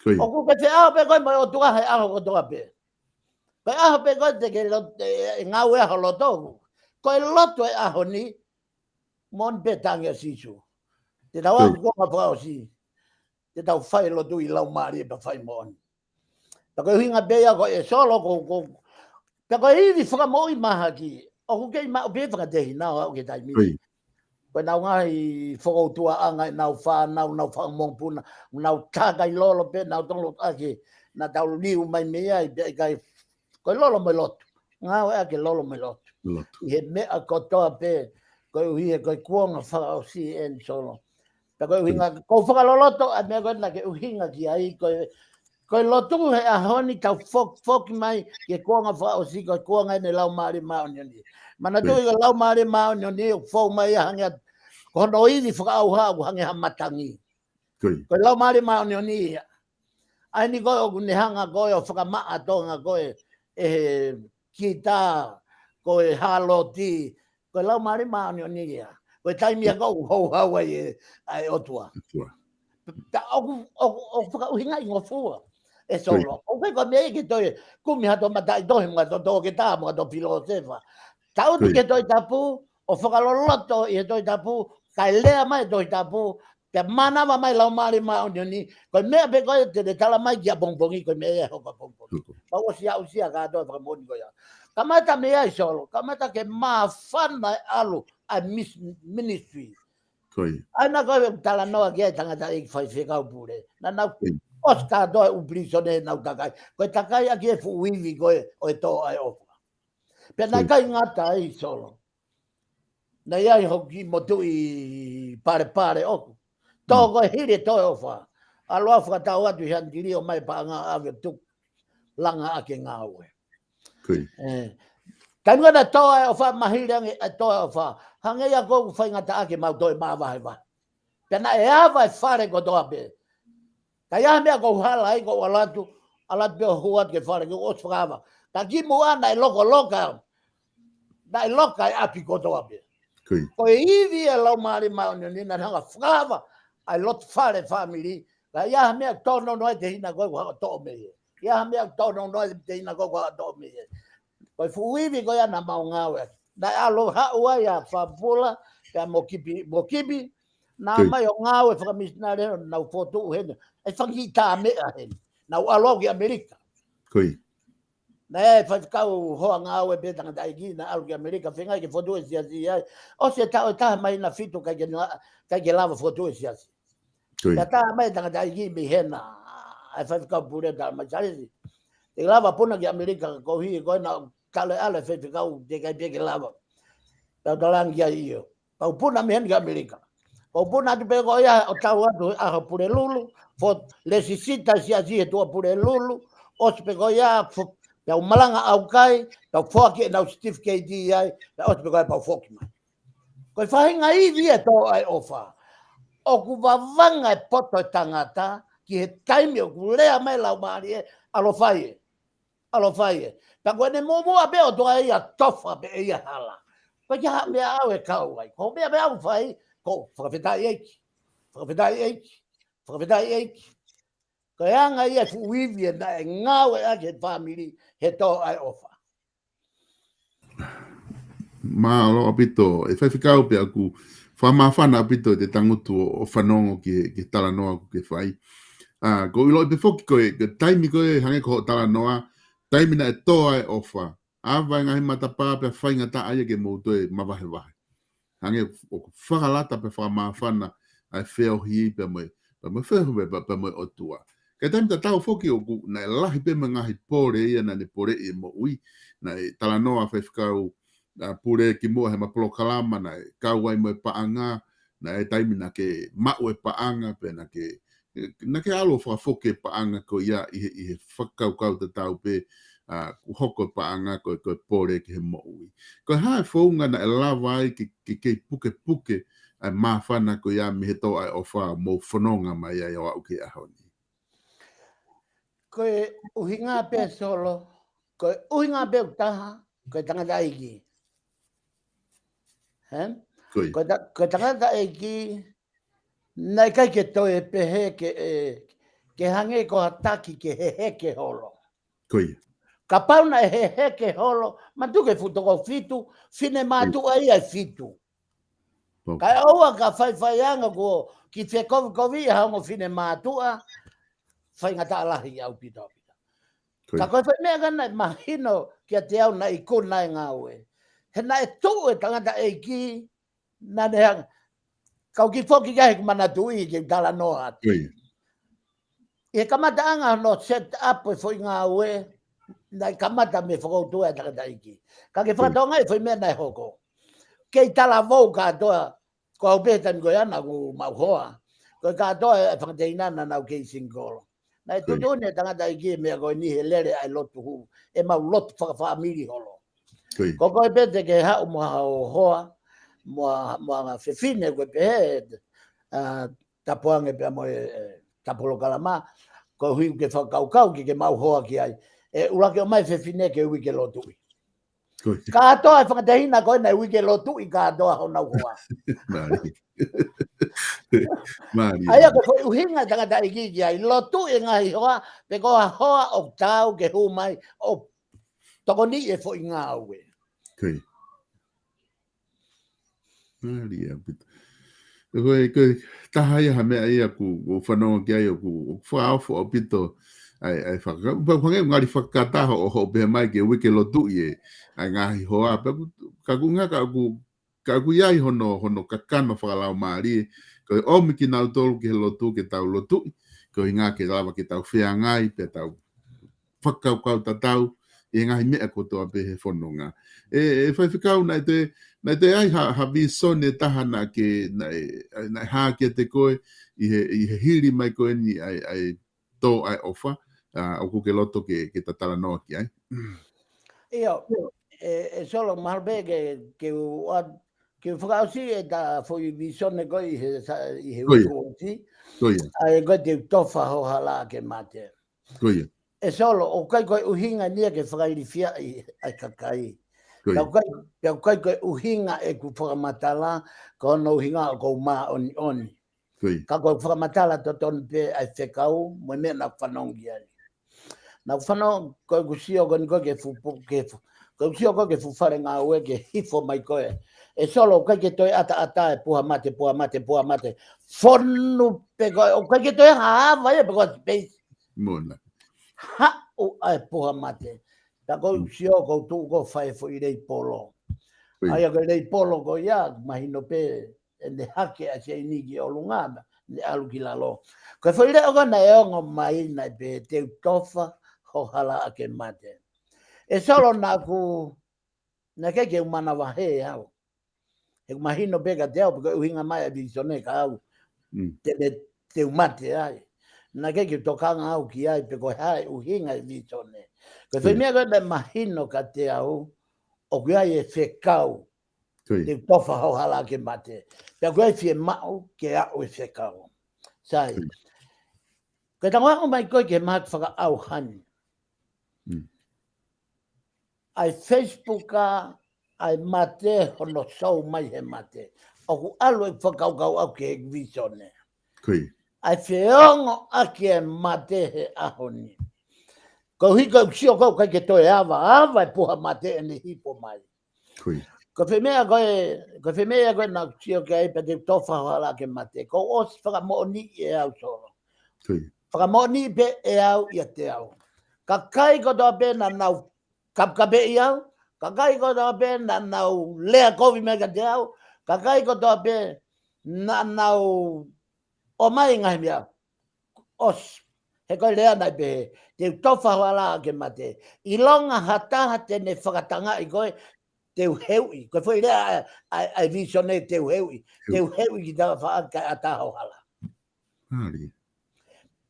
ʻOku ke feʻao pē koe mo e ʻOtua he ʻaho kotoa pē. Ko e ʻaho pē ko ē te ke lo, e, e ngāue ʻaho loto. Ko e lotu e ʻaho ni, moʻoni pē tangi ʻa Sīsū. Te tau ʻalu ki he kuonga fakaʻosi. Te tau fai lotu ʻi laumālie pea fai moʻoni. Pea ko e ʻuhinga pē ia ko e Solo ko, ko, pea ko e ivi fakamoʻui mahaki. ʻOku kei maʻu pē fakatehina ʻo aʻu ki he taimi ni. Ko ʻenau ngaahi fokoutuaʻanga ʻenau fānau, ʻenau fanga mokopuna, ʻenau takai lolo pē, ʻenau tolo ake, naʻa tau liu mai mei ai, pea ʻikai, ko e lolo mo e lotu. Ngāueʻaki e lolo mo e lotu. ʻI he meʻa kotoa pē, koeʻuhi he ko e kuonga fakaʻosi eni Solo. Pea ko e ʻuhinga, ʻoku ou fakaloloto ʻa e meʻa ko ē naʻá ke ʻuhinga ki ai, ko e, ko e lotu he ʻaho ni tau fok, foki mai ki he kuonga fakaʻosi, ko e kuonga eni e Laumālie Māʻoniʻoni. Manatuʻi ko e Laumālie Māʻoniʻoni, ʻoku fou mai ia hangē, ko hono ivi fakaʻauha ʻoku hangē ha matangi. Ko e Laumālie Māʻoniʻoni ia. ʻA eni ko ē ʻoku ne hanga ko ē ʻo fakamaʻa Tonga ko ē, ʻe he kita, ko e hāloti, ko e Laumālie Māʻoniʻoni ia. Ko e taimi ia ʻoku houhau ai e, ʻa e ʻOtua. Pea ʻoku, ʻoku, ʻoku fakaʻuhingaʻi ngofua. ʻE Solo. ʻOku ʻikai ko e meʻa ia ke toe kumi hato mataʻitohi mo hato toketā mo hato filōsefa. Tau ʻutu ki he Tohi Tapu, ʻo fakaloloto ʻi he Tohi Tapu, kae lea mai e Tohi Tapu, pea mānava mai Laumālie Māʻoniʻoni, ko e meʻa pē ko ē te ne tala mai ki ʻapongipongi, ko e meʻa ia ʻe hoko ʻapongipongi. Pea ʻosi aʻusia kātoa e fakamoʻoni ko ia. Kamata mei ai Solo, kamata ke māfana e ʻalu ʻa e mis-, ministry. ʻA ena ko e talanoa ki ai e tangataʻeiki faifekau pule. Naʻa nau ʻosi kātoa e ʻū pilīsone naʻa nau takai. Ko e takai ʻaki e fuʻu ivi ko ē ʻo e tō ʻa e ʻofa. Pea naʻe ʻikai ngata ai Solo. Naʻe ʻi ai hoku kiʻi motuʻi palepale ʻoku. Tō ko ē hili e tō e ʻofa. ʻAlu au fakatau atu ʻi he ʻanetilī ʻo ʻomai e paʻanga ʻave ʻo tuku. Langa ʻaki e ngāue. ʻE. Taimi ko ē naʻe tō e ʻofa, mahili ange e tō e ʻofa. Hangē ia ko ē ʻoku faingataʻa ke mau toe māvahevahe. Pea naʻe ava e fale kotoa pē. Ka ʻi ai ha meʻa ʻoku ou hala ai ʻoku ou ʻalu atu, ʻalu atu pē ʻo hū atu ki he fale kuo ʻosi fakaava. Ka kimuʻa naʻe lokoloka, naʻe loka e ʻapi kotoa pē. Ko e ivi e Laumālie Māʻoniʻoni naʻá ne hanga ʻo fakaava ʻa e loto fale fāmili. Ka ʻi ai ha meʻa ʻoku tōnounou ai e tehina ko ē ʻoku haʻu ʻo toʻo mei ai. ʻI ai ha meʻa ʻoku tōnounou ai e tehina ko ē ʻoku haʻu ʻo toʻo mei ai. Ko e fuʻu ivi ko ia naʻa mau ngāue ai. Naʻe ʻalu haʻu ai ʻa Fapula, pea mo Kipi, mo Kipi, naʻa nau ō mai ʻo ngāue fakamisinale, nau fokotuʻu heni. ʻE fanga kiʻi tā meʻa heni. Nau ʻalu au ki ʻAmelika. Naʻe faifekau hoa ngāue pē tangataʻeiki, naʻe ʻalu ki ʻAmelika, feinga ke fokotuʻu e siasi ai. ʻOsi e taʻu ʻe taha māhina fitu ʻikai ke la-, ʻikai ke lava fokotuʻu e siasi. Pea tā mai e tangataʻeiki mei hena, ʻa e faifekau pule tā mai Salesi. Te ke lava puna ki ʻAmelika, koeʻuhi ko ena tala ʻe ʻAle faifekau teʻeki ai pē ke lava. Pea u talaange ki ai ʻio. Pea u puna mei heni ki ʻAmelika. Ko u puna atu pē ko ia ʻo tau atu ʻa e Pulelulu, fo lesisita siasi he Tuʻapulelulu, ʻosi pē ko ia, fo, pea u malanga ʻaukai, pea u foaki ʻenau certificate ai, pea ʻosi pē ko ia pea u foki mai. Ko e faʻahinga ivi e tō ʻa e ʻofa. ʻOku vavanga e poto e tangata, ki he taimi ʻoku lea mai laumālie, ʻalofa ē. ʻAlofa ē. Pea ko ʻene muʻomuʻa pē ʻOtua ia tofa pē ʻe ia hala. Ko e kiʻi meʻa ʻaʻau ʻe kau ai. Ko e meʻa pē ʻaʻau fai, ko u fakafetaʻi ʻEiki. Fakafetaʻi ʻEiki. Fakafetaʻi ʻEiki. Ko e anga ia e fuʻu ivi ē naʻe ngāueʻaki he fāmili, he tō ʻa e ʻofa. Mālō ʻaupito, ʻe Faifekau, pea ʻoku fakamāfana ʻaupito ʻete tangutu ʻo, ʻo fanongo ki he, ki he talanoa ʻoku ke fai. ʻA, ko u ʻiloʻi pē foki ko e, ko e taimi ko ē hangē ko hoʻo talanoa, taimi naʻe tō ai e ʻofa. ʻAva e ngaahi matapā pea faingataʻa ia ke mou toe mavahevahe. Hangē ʻoku fakalata pea fakamāfana ʻa e feohi pea mo e, pea mo e feohi pea, pea mo e ʻOtua. Ka ʻi he taimi tatau foki ʻoku, naʻe lahi pē mo e ngaahi pole ia naʻa ne poleʻi e moʻui, naʻe talanoa Faifekau, ʻa, Pule kimuʻa heʻema polokalama, naʻe kau ai mo e paʻanga, naʻe taimi naʻa ke maʻu e paʻanga, pea naʻa ke, naʻa ke ʻalu ʻo fakafoki e paʻanga ko ia ʻi he, ʻi he fakakaukau tatau pē, ʻa, ʻoku hoko e paʻanga ko e, ko e pole ki he moʻui. Ko e hā e founga naʻe lava ai ke, ke kei pukepuke ʻa e māfana ko ia mei he tō ʻa e ʻofa ʻo mou fononga mai ai ʻo aʻu ki he ʻaho ni? Ko e ʻuhinga pē Solo, ko e ʻuhinga pē ʻoku taha, ko e tangataʻeiki. Hē? Ko ia. Ko e ta-, ko e tangataʻeiki, naʻe ʻikai ke toe pehē ke, ʻe, ke hangē ko ha taki ke heheke holo. Ko ia. Kapau naʻe heheke holo, manatuʻi ko e fuʻu toko fitu, finemātuʻa ia ʻe fitu. Pau. Kae ʻoua ka faifaianga kuo kiʻi fekovikoviʻi ha ongo finemātuʻa, faingataʻa lahi ʻaupito ʻaupito. Ko ia. Ka ko e foʻi meʻa ka naʻe mahino kiate au naʻe ikuna e ngāue. He naʻe tuʻu e tangataʻeiki, naʻa ne hanga, kau kiʻi foki ki ai heʻeku manatuʻi ke u talanoa atu. Ko ia. ʻI he kamataʻanga hono set up e foʻi ngāue, naʻe kamata mei he fokoutua e tangataʻeiki. Ka ke, ko ia, fakatonga e foʻi meʻa naʻe hoko. Kei talavou kātoa, ko au pē he taimi ko ia naʻa ku maʻu hoa. Ko e kātoa e fanga teina naʻa nau kei single. Naʻe, ko ia, tuʻutuʻuni e tangataʻeiki e meʻa ko eni he lele ʻa e lotu hū. ʻEmau lotu fakafāmili holo. Ko ia. Ko koe pē te ke haʻu mo haʻo hoa, mo, mo ha fefine ko e pehē, ʻa, tapu ange pea mo e, e, ta polokalama, koeʻuhi ke fakakaukau ke, ke maʻu hoa ki ai. ʻE ʻuluaki ʻomai e fefine ke ui ke lotuʻi. Ko ia. Kātoa e fanga teina ko ena ʻe ui ke lotuʻi kātoa honau hoa. Mālie. Mālie. ʻA ia ko e foʻi ʻuhinga e tangataʻeiki ki ai, lotuʻi e ngaahi hoa, pe ko ha hoa ʻoku taau ke hū mai ʻo tokoniʻi e foʻi ngāue. Ko ia. Mālie ʻaupito. Ko e, ko e taha ia ha meʻa ia ʻoku, ʻoku fanongo ki ai ʻoku, ʻoku fakaofo ʻaupito ʻa e, ʻa e faka-, pea ʻoku hangē ʻoku ngali fakakata hoʻo, hoʻo pehē mai ke ui ke lotuʻi e, ʻa e ngaahi hoa. Pea ʻoku, ka ʻoku ngata ʻoku, ka ʻoku ʻi ai hono, hono kakano fakalaumālie. Ko e ʻomi kinautolu ki he lotu ke tau lotuʻi. Ko e ʻuhinga ke lava ke tau feangai, pea tau fakakaukau tatau ʻi he ngaahi meʻa kotoa pē he fononga. ʻE, ʻe Faifekau, naʻe toe, naʻe toe ʻi ai ha, ha vīsone ʻe taha naʻa ke, naʻe, naʻe hā kiate koe ʻi he, ʻi he hili mai ko eni ʻa e, ʻa e tō ʻa e ʻofa, ʻa, ʻoku ke loto ke, ke ta talanoa ki ai? ʻIo, ʻe, ʻe Solo, mahalo pē ke, ke u ʻoatu, ke u fakaʻosi ʻeta foʻi vīsone ko ē ʻi he sa-, ʻi he, ko ia, uike kuo ʻosi. Ko ia. ʻA ia ko e Te U Tofa Ho Hala ʻAke Mate. Ko ia. ʻE Solo, ʻoku ʻikai ko e ʻuhinga eni ia ke fakailifiaʻi ʻa e kakai. Ko ia. Pea ʻoku ʻikai, pea ʻoku ʻikai ko e ʻuhinga ʻeku fakamatala, ko hono ʻuhinga ʻoku ou māʻoniʻoni. Ko ia. Ka ko e fakamatala totonu pē ʻa e fekau, mo e meʻa naʻa ku fanongo ki ai. Naʻa ku fanongo, ko ʻeku sio ko eni ko ē ki he fuʻu, ki he fuʻu, ko ʻeku sio ko ē ki he fuʻu fale ngāue ke hifo mai ko ē. ʻE Solo, ʻoku ʻikai ke toe ʻataʻatā e puha mate, puha mate, puha mate. Fonu pē ko ē, ʻoku ʻikai ke toe hā ʻava ia pē ko e space. Mona. Haʻu ʻa e puha mate. Pea ko ʻeku, mm, sio ko u tuʻu ko e fai foʻi leipolo. Ko ia. ʻA ia ko e leipolo ko ia, mahino pē ʻene hake ʻa Seini ki ʻolunga, ne ʻalu ki lalo. Ko e foʻi leʻo ko ē naʻe ongo mai naʻe pehē Te U Tofa Ho Hala ʻAke Mate. ʻE Solo, naʻa ku, naʻe ʻikai ke u manavahē au. He ʻoku mahino pē kiate au, pe ko e ʻuhinga mai ʻa e visone ka au. Mm. Te ne, te u mate ai. Naʻe ʻikai ke u tokanga au ki ai, pe ko e hā e ʻuhinga e visone. Ko e, mm, foʻi meʻa ko ē naʻe mahino kiate au, ʻoku ʻi ai e fekau. Ko ia. Te u tofa ho hala ke mate. Pea ʻoku ʻi ai e fiemaʻu ke aʻu e fekau. Sai. Ko ia. Ko e tango aʻu mai ko ē ki he mahaki fakaʻauha ni. Mm. ʻA e Facebook ʻa, ʻa e mate hono sou mai he mate. ʻOku ʻalu e fakakaukau ʻaʻaku ki he visone. Ko ia. ʻA e feongoʻaki e mate he ʻaho ni. Ko e hiko ʻeku sio ko ē ʻikai ke toe ava, ava e puha mate ʻene hifo mai. Ko ia. Ko e foʻi meʻa ko ē, ko e foʻi meʻa ko ē naʻá ku sio ki ai pea te u tofa ho hala ke mate. Kuo u ʻosi fakamoʻoniʻi ʻe au Solo. Ko ia. Fakamoʻoniʻi pē ʻe au ʻiate au. Kakai kotoa pē naʻa nau kapekapeʻi au, kakai kotoa pē naʻa nau lea kovi mai kiate au, kakai kotoa pē naʻa nau ʻomai ngaahi meʻa. ʻOsi. He ko e lea naʻe pehē, te u tofa ho hala ke mate. ʻIlonga ha taha te ne fakatangaʻi koe, te u heuʻi. Ko e foʻi lea ʻa, ʻa, ʻa e visone, te u heuʻi. Te u heuʻi ki tafaʻaki kae ʻatā ho hala. Mālie.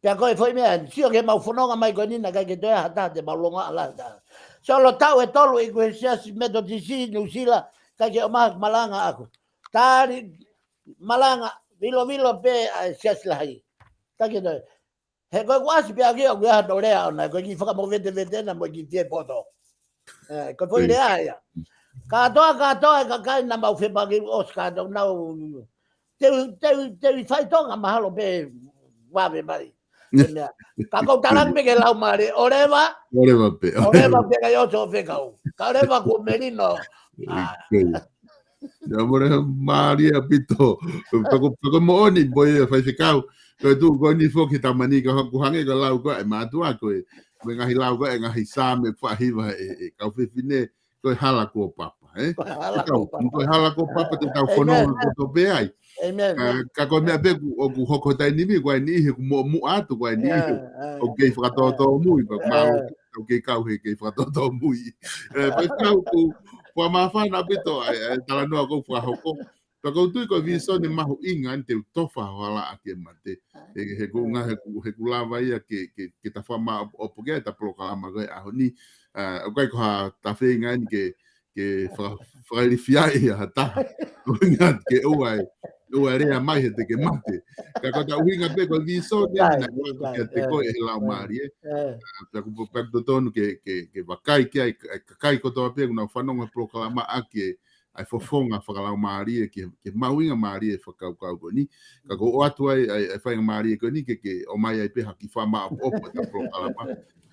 Pea ko e foʻi meʻa, sio ki heʻemau fononga mai ko eni naʻe ʻikai ke toe ha taha te mau longoaʻa lahi taha. Solo, taʻu ʻe tolu ʻeku ʻi he Siasi Metotisi Nuʻusila, ʻikai ke ʻomai ha malanga ʻaʻaku. Tali malanga, vilovilo pē ʻa e Siasi Lahi. ʻIkai ke toe. He ko ʻeku ʻasi pē ʻaki ʻoku ʻi ai hano lea ʻona, ko e kiʻi fakamovetevete ena mo e kiʻi fie poto. ʻE, ko e foʻi lea ia. Kātoa, kātoa e kakai naʻa mau fepaki ʻosi kātoa nau. Te u, te u, te u ʻi Faitonga mahalo pē vave mai. Ko e meʻa. Ka ʻoku ou talaange pē ki he Laumālie, ʻoleva. ʻOleva pē. ʻOleva pē kae ʻosi hoʻo fekau. Ka ʻoleva kuo melino. ʻA. Ko ia. Ia, mole, mālie ʻaupito. Pea ko, pea ko e moʻoni, pea ko e faifekau. Ko e tuʻu ko eni foki he tamani ka ʻoku hangē ko e lau ko ē ʻa e mātuʻa ko ē. Mo e ngaahi lau ko ē, ngaahi Saame ʻoku faʻa hiva ʻe, ʻe, kau fefine, ko e hala kuo papa, ē? Ko e hala kuo papa. Ko e hala kuo papa te tau fononga kotoa pē ai. ʻĒmeni. Ka, ka ko e meʻa pē ʻoku, ʻoku hoko he taimi ni, ko e niʻihi ʻoku muʻomuʻa atu, ko e niʻihi ʻoku kei fakatōtōmui, pea mālō ʻoku kei kau he kei fakatōtōmui. ʻE, pea tau ʻoku fakamāfana ʻaupito ʻa e, ʻa e talanoa ʻoku fakahoko. Pea ʻoku ou tui ko e visone mahuʻinga eni te u tofa ho hala ke mate. He, he ʻoku ngā, he ʻoku, he ʻoku lava ia ke, ke, ke ta fakamaʻopoʻopo ki ai ʻeta polokalama ko ē ʻaho ni. ʻA, ʻoku ʻikai ko ha tafe ʻi ngā eni ke, ke faka-, fakailifia ʻe ha taha. ʻOku ʻikai ke ʻoua ʻe, ʻoua ʻe lea mai he te ke mate. Ka ko ʻeta ʻuhinga pē ko e visone eni naʻe ʻoatu kiate koe ʻe he Laumālie. ʻA, pea ʻoku, pea ʻoku totonu ke, ke, ke vakai ki ai, ʻa e kakai kotoa pē ʻoku nau fanongo he polokalama ʻaki ʻa e fofonga fakalaumālie ki he, ki he mahuʻingamālie e fakakaukau ko eni. Ka ʻoku ou ʻoatu ai, ʻa e, ʻa e faingamālie ko eni ke, ke ʻomai ai pē ha kiʻi fakamaʻopoʻopo ʻeta polokalama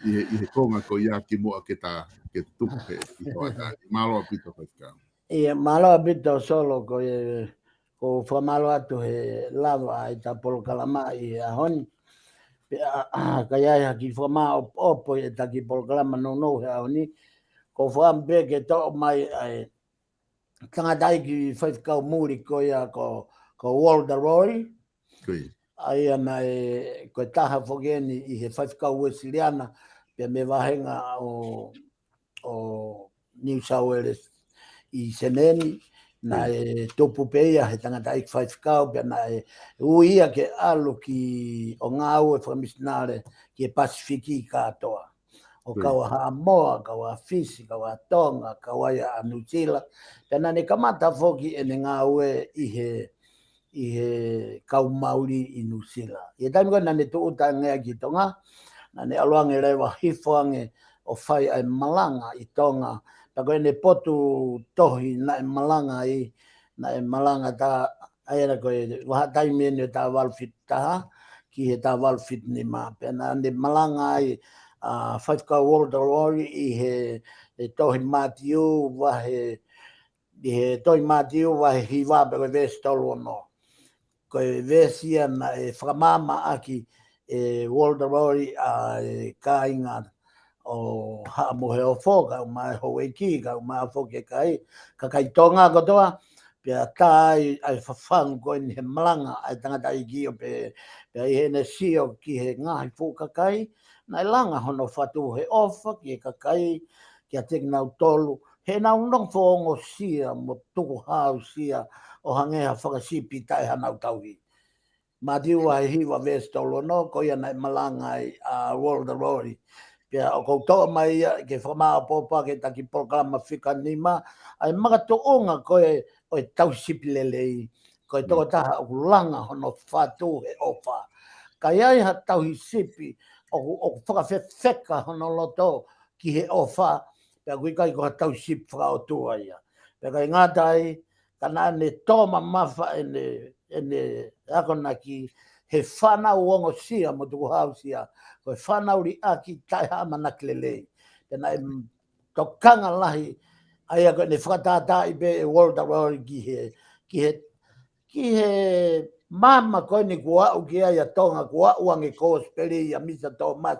ʻi he, ʻi he konga ko ia kimuʻa ke ta, ke tuku he, ʻi he hoʻatā ni. Mālō ʻaupito faifekau. ʻIa, mālō ʻaupito Solo ko e, ʻoku ou fakamālō atu he lava ʻa ʻeta polokalama ʻi he ʻaho ni. Pea, ʻa, ka ʻi ai ha kiʻi fakamaʻopoʻopo ʻi heʻeta kiʻi polokalama nounou he ʻaho ni. ʻOku ou fakaʻamu pē ke toʻo mai ʻa e tangataʻeiki faifekau muli ko ia ko, ko Walter Roy. Ko ia. ʻA ia naʻe, ko e taha foki eni ʻi he faifekau Uēsiliana, pea mei he vāhenga ʻo, ʻo New South Wales ʻi Senē ni, naʻe tupu pē ia he tangataʻeiki faifekau, pea naʻe ui ia ke ʻalu ki ʻo ngāue fakamisinale ki he Pasifiki kātoa. ʻO kau ʻa Haʻamoa, kau ʻa Fisi, kau ʻa Tonga, kau ai ʻa Nuʻusila. Pea naʻa ne kamata foki ʻene ngāue ʻi he, ʻi he kau Mauli ʻi Nuʻusila. ʻI he taimi ko ē naʻa ne tūʻuta ange ai ki Tonga, naʻa ne ʻalu ange leva hifo ange ʻo fai ʻa e malanga ʻi Tonga. Pea ko ʻene potu tohi naʻe malanga ai, naʻe malanga tā, ʻa ia ko e vahaʻa taimi eni ʻo e tā valu fitu taha ki he tā valu fitu nima. Pea naʻa ne malanga ai ʻa Faifekau Walter Roy ʻi he, he tohi Mātiu vahe, ʻi he tohi Mātiu vahe hiva pea ko e veesi tolu ono. Ko e veesi ia naʻe fakamaama ʻaki ʻe Walter Roy ʻa e kāinga ʻo Haʻa Moheofo, kae ʻumaʻā e houʻeiki, kae ʻumaʻā foki e kakai, kakai Tonga kotoa, pea tā ai ʻa e fafangu ko eni he malanga ʻa e tangataʻeiki ʻo pehē, pea ʻi heʻene sio ki he ngaahi fuʻu kakai, naʻe langa hono fatu he ʻofa ki he kakai, kiate kinautolu, He nau nofo ongosia mo tukuhausia ʻo hangē ha fakasipi taʻe hanau tauhi. Mātiu vahe hiva veesi tolu ono, ko ia naʻe malanga ai ʻa Walter Lowrie. Pea ʻoku ou toʻo mai ia ke fakamāʻopoʻopo ʻaki e taki polokalama fika nima, ʻa e makatuʻunga ko ē ʻo e tauhi sipi lelei, ko e tokotaha ʻoku langa hono fatu he ʻofa. Ka ʻi ai ha tauhi sipi ʻoku, ʻoku fakafefeka hono loto ki he ʻofa, pea ʻoku ʻikai ko ha tauhi sipi fakaʻotua ia. Pea ʻikai ngata ai, ka naʻa ne tō mamafa ʻene, ʻene akonaki he fānau ongosia mo tukuhausia, ko e fānau liʻaki taʻe ha ʻamanaki lelei. Pea naʻe tokanga lahi, ʻa ia ko ʻene fakatātaaʻi pē ʻe Walter Lowrie ki he, ki he, ki he maama ko eni kuo aʻu ki ai ʻa Tonga, kuo aʻu ange kosipeli ʻia Misa Thomas,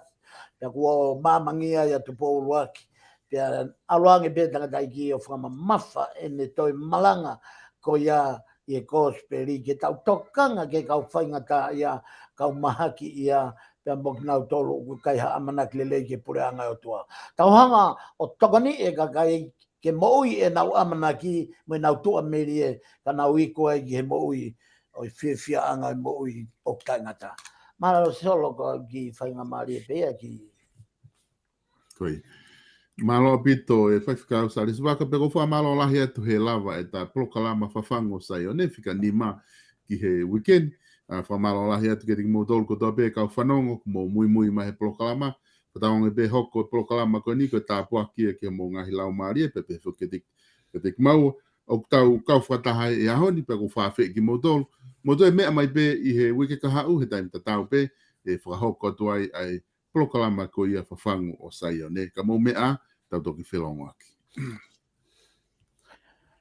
pea kuo maamangia ai ʻa Tupou ʻUluaki. Pea ʻalu ange pē tangataʻeiki ʻo fakamamafa ʻene toe malanga ko ia ʻi he kosipeli ke tau tokanga ki he kau faingataʻaʻia, kau mahakiʻia, pea mo kinautolu ʻoku ʻikai ha ʻamanaki lelei ki he puleʻanga ʻo e ʻOtua. Tau hanga ʻo tokoniʻi e kakai ke moʻui ʻenau ʻamanaki mo ʻenau tuʻamelie, ka nau iku ai ki he moʻui ʻo e fiefiaʻanga ʻo e moʻui ʻoku taʻengata. Mālō Solo, ko e kiʻi faingamālie pē ia ki. Ko ia. Mālō ʻaupito e Faifekau Salesi Vaka, pea ʻoku ou fakamālō lahi atu he lava ʻeta polokalama Fafangu ʻo Saione fika nima ki he weekend. ʻA, fakamālō lahi atu kiate kimoutolu kotoa pē kau fanongo, kuo mou muimui mai he polokalama. Fakatauange pē hoko e polokalama ko eni ko e tāpuaki ia ki homou ngaahi laumālie, pea pehē foki kiate, kiate kimaua ʻoku tau kau fakataha he ʻaho ni, pea ʻoku ou fakaafeʻi kimoutolu. Mou toe meʻa mai pē ʻi he uike kahaʻu, he taimi tatau pē ʻe fakahoko atu ai ʻa e polokalama ko ia Fafangu ʻo Saione. Ka mou meʻa, tau toki felongoaki.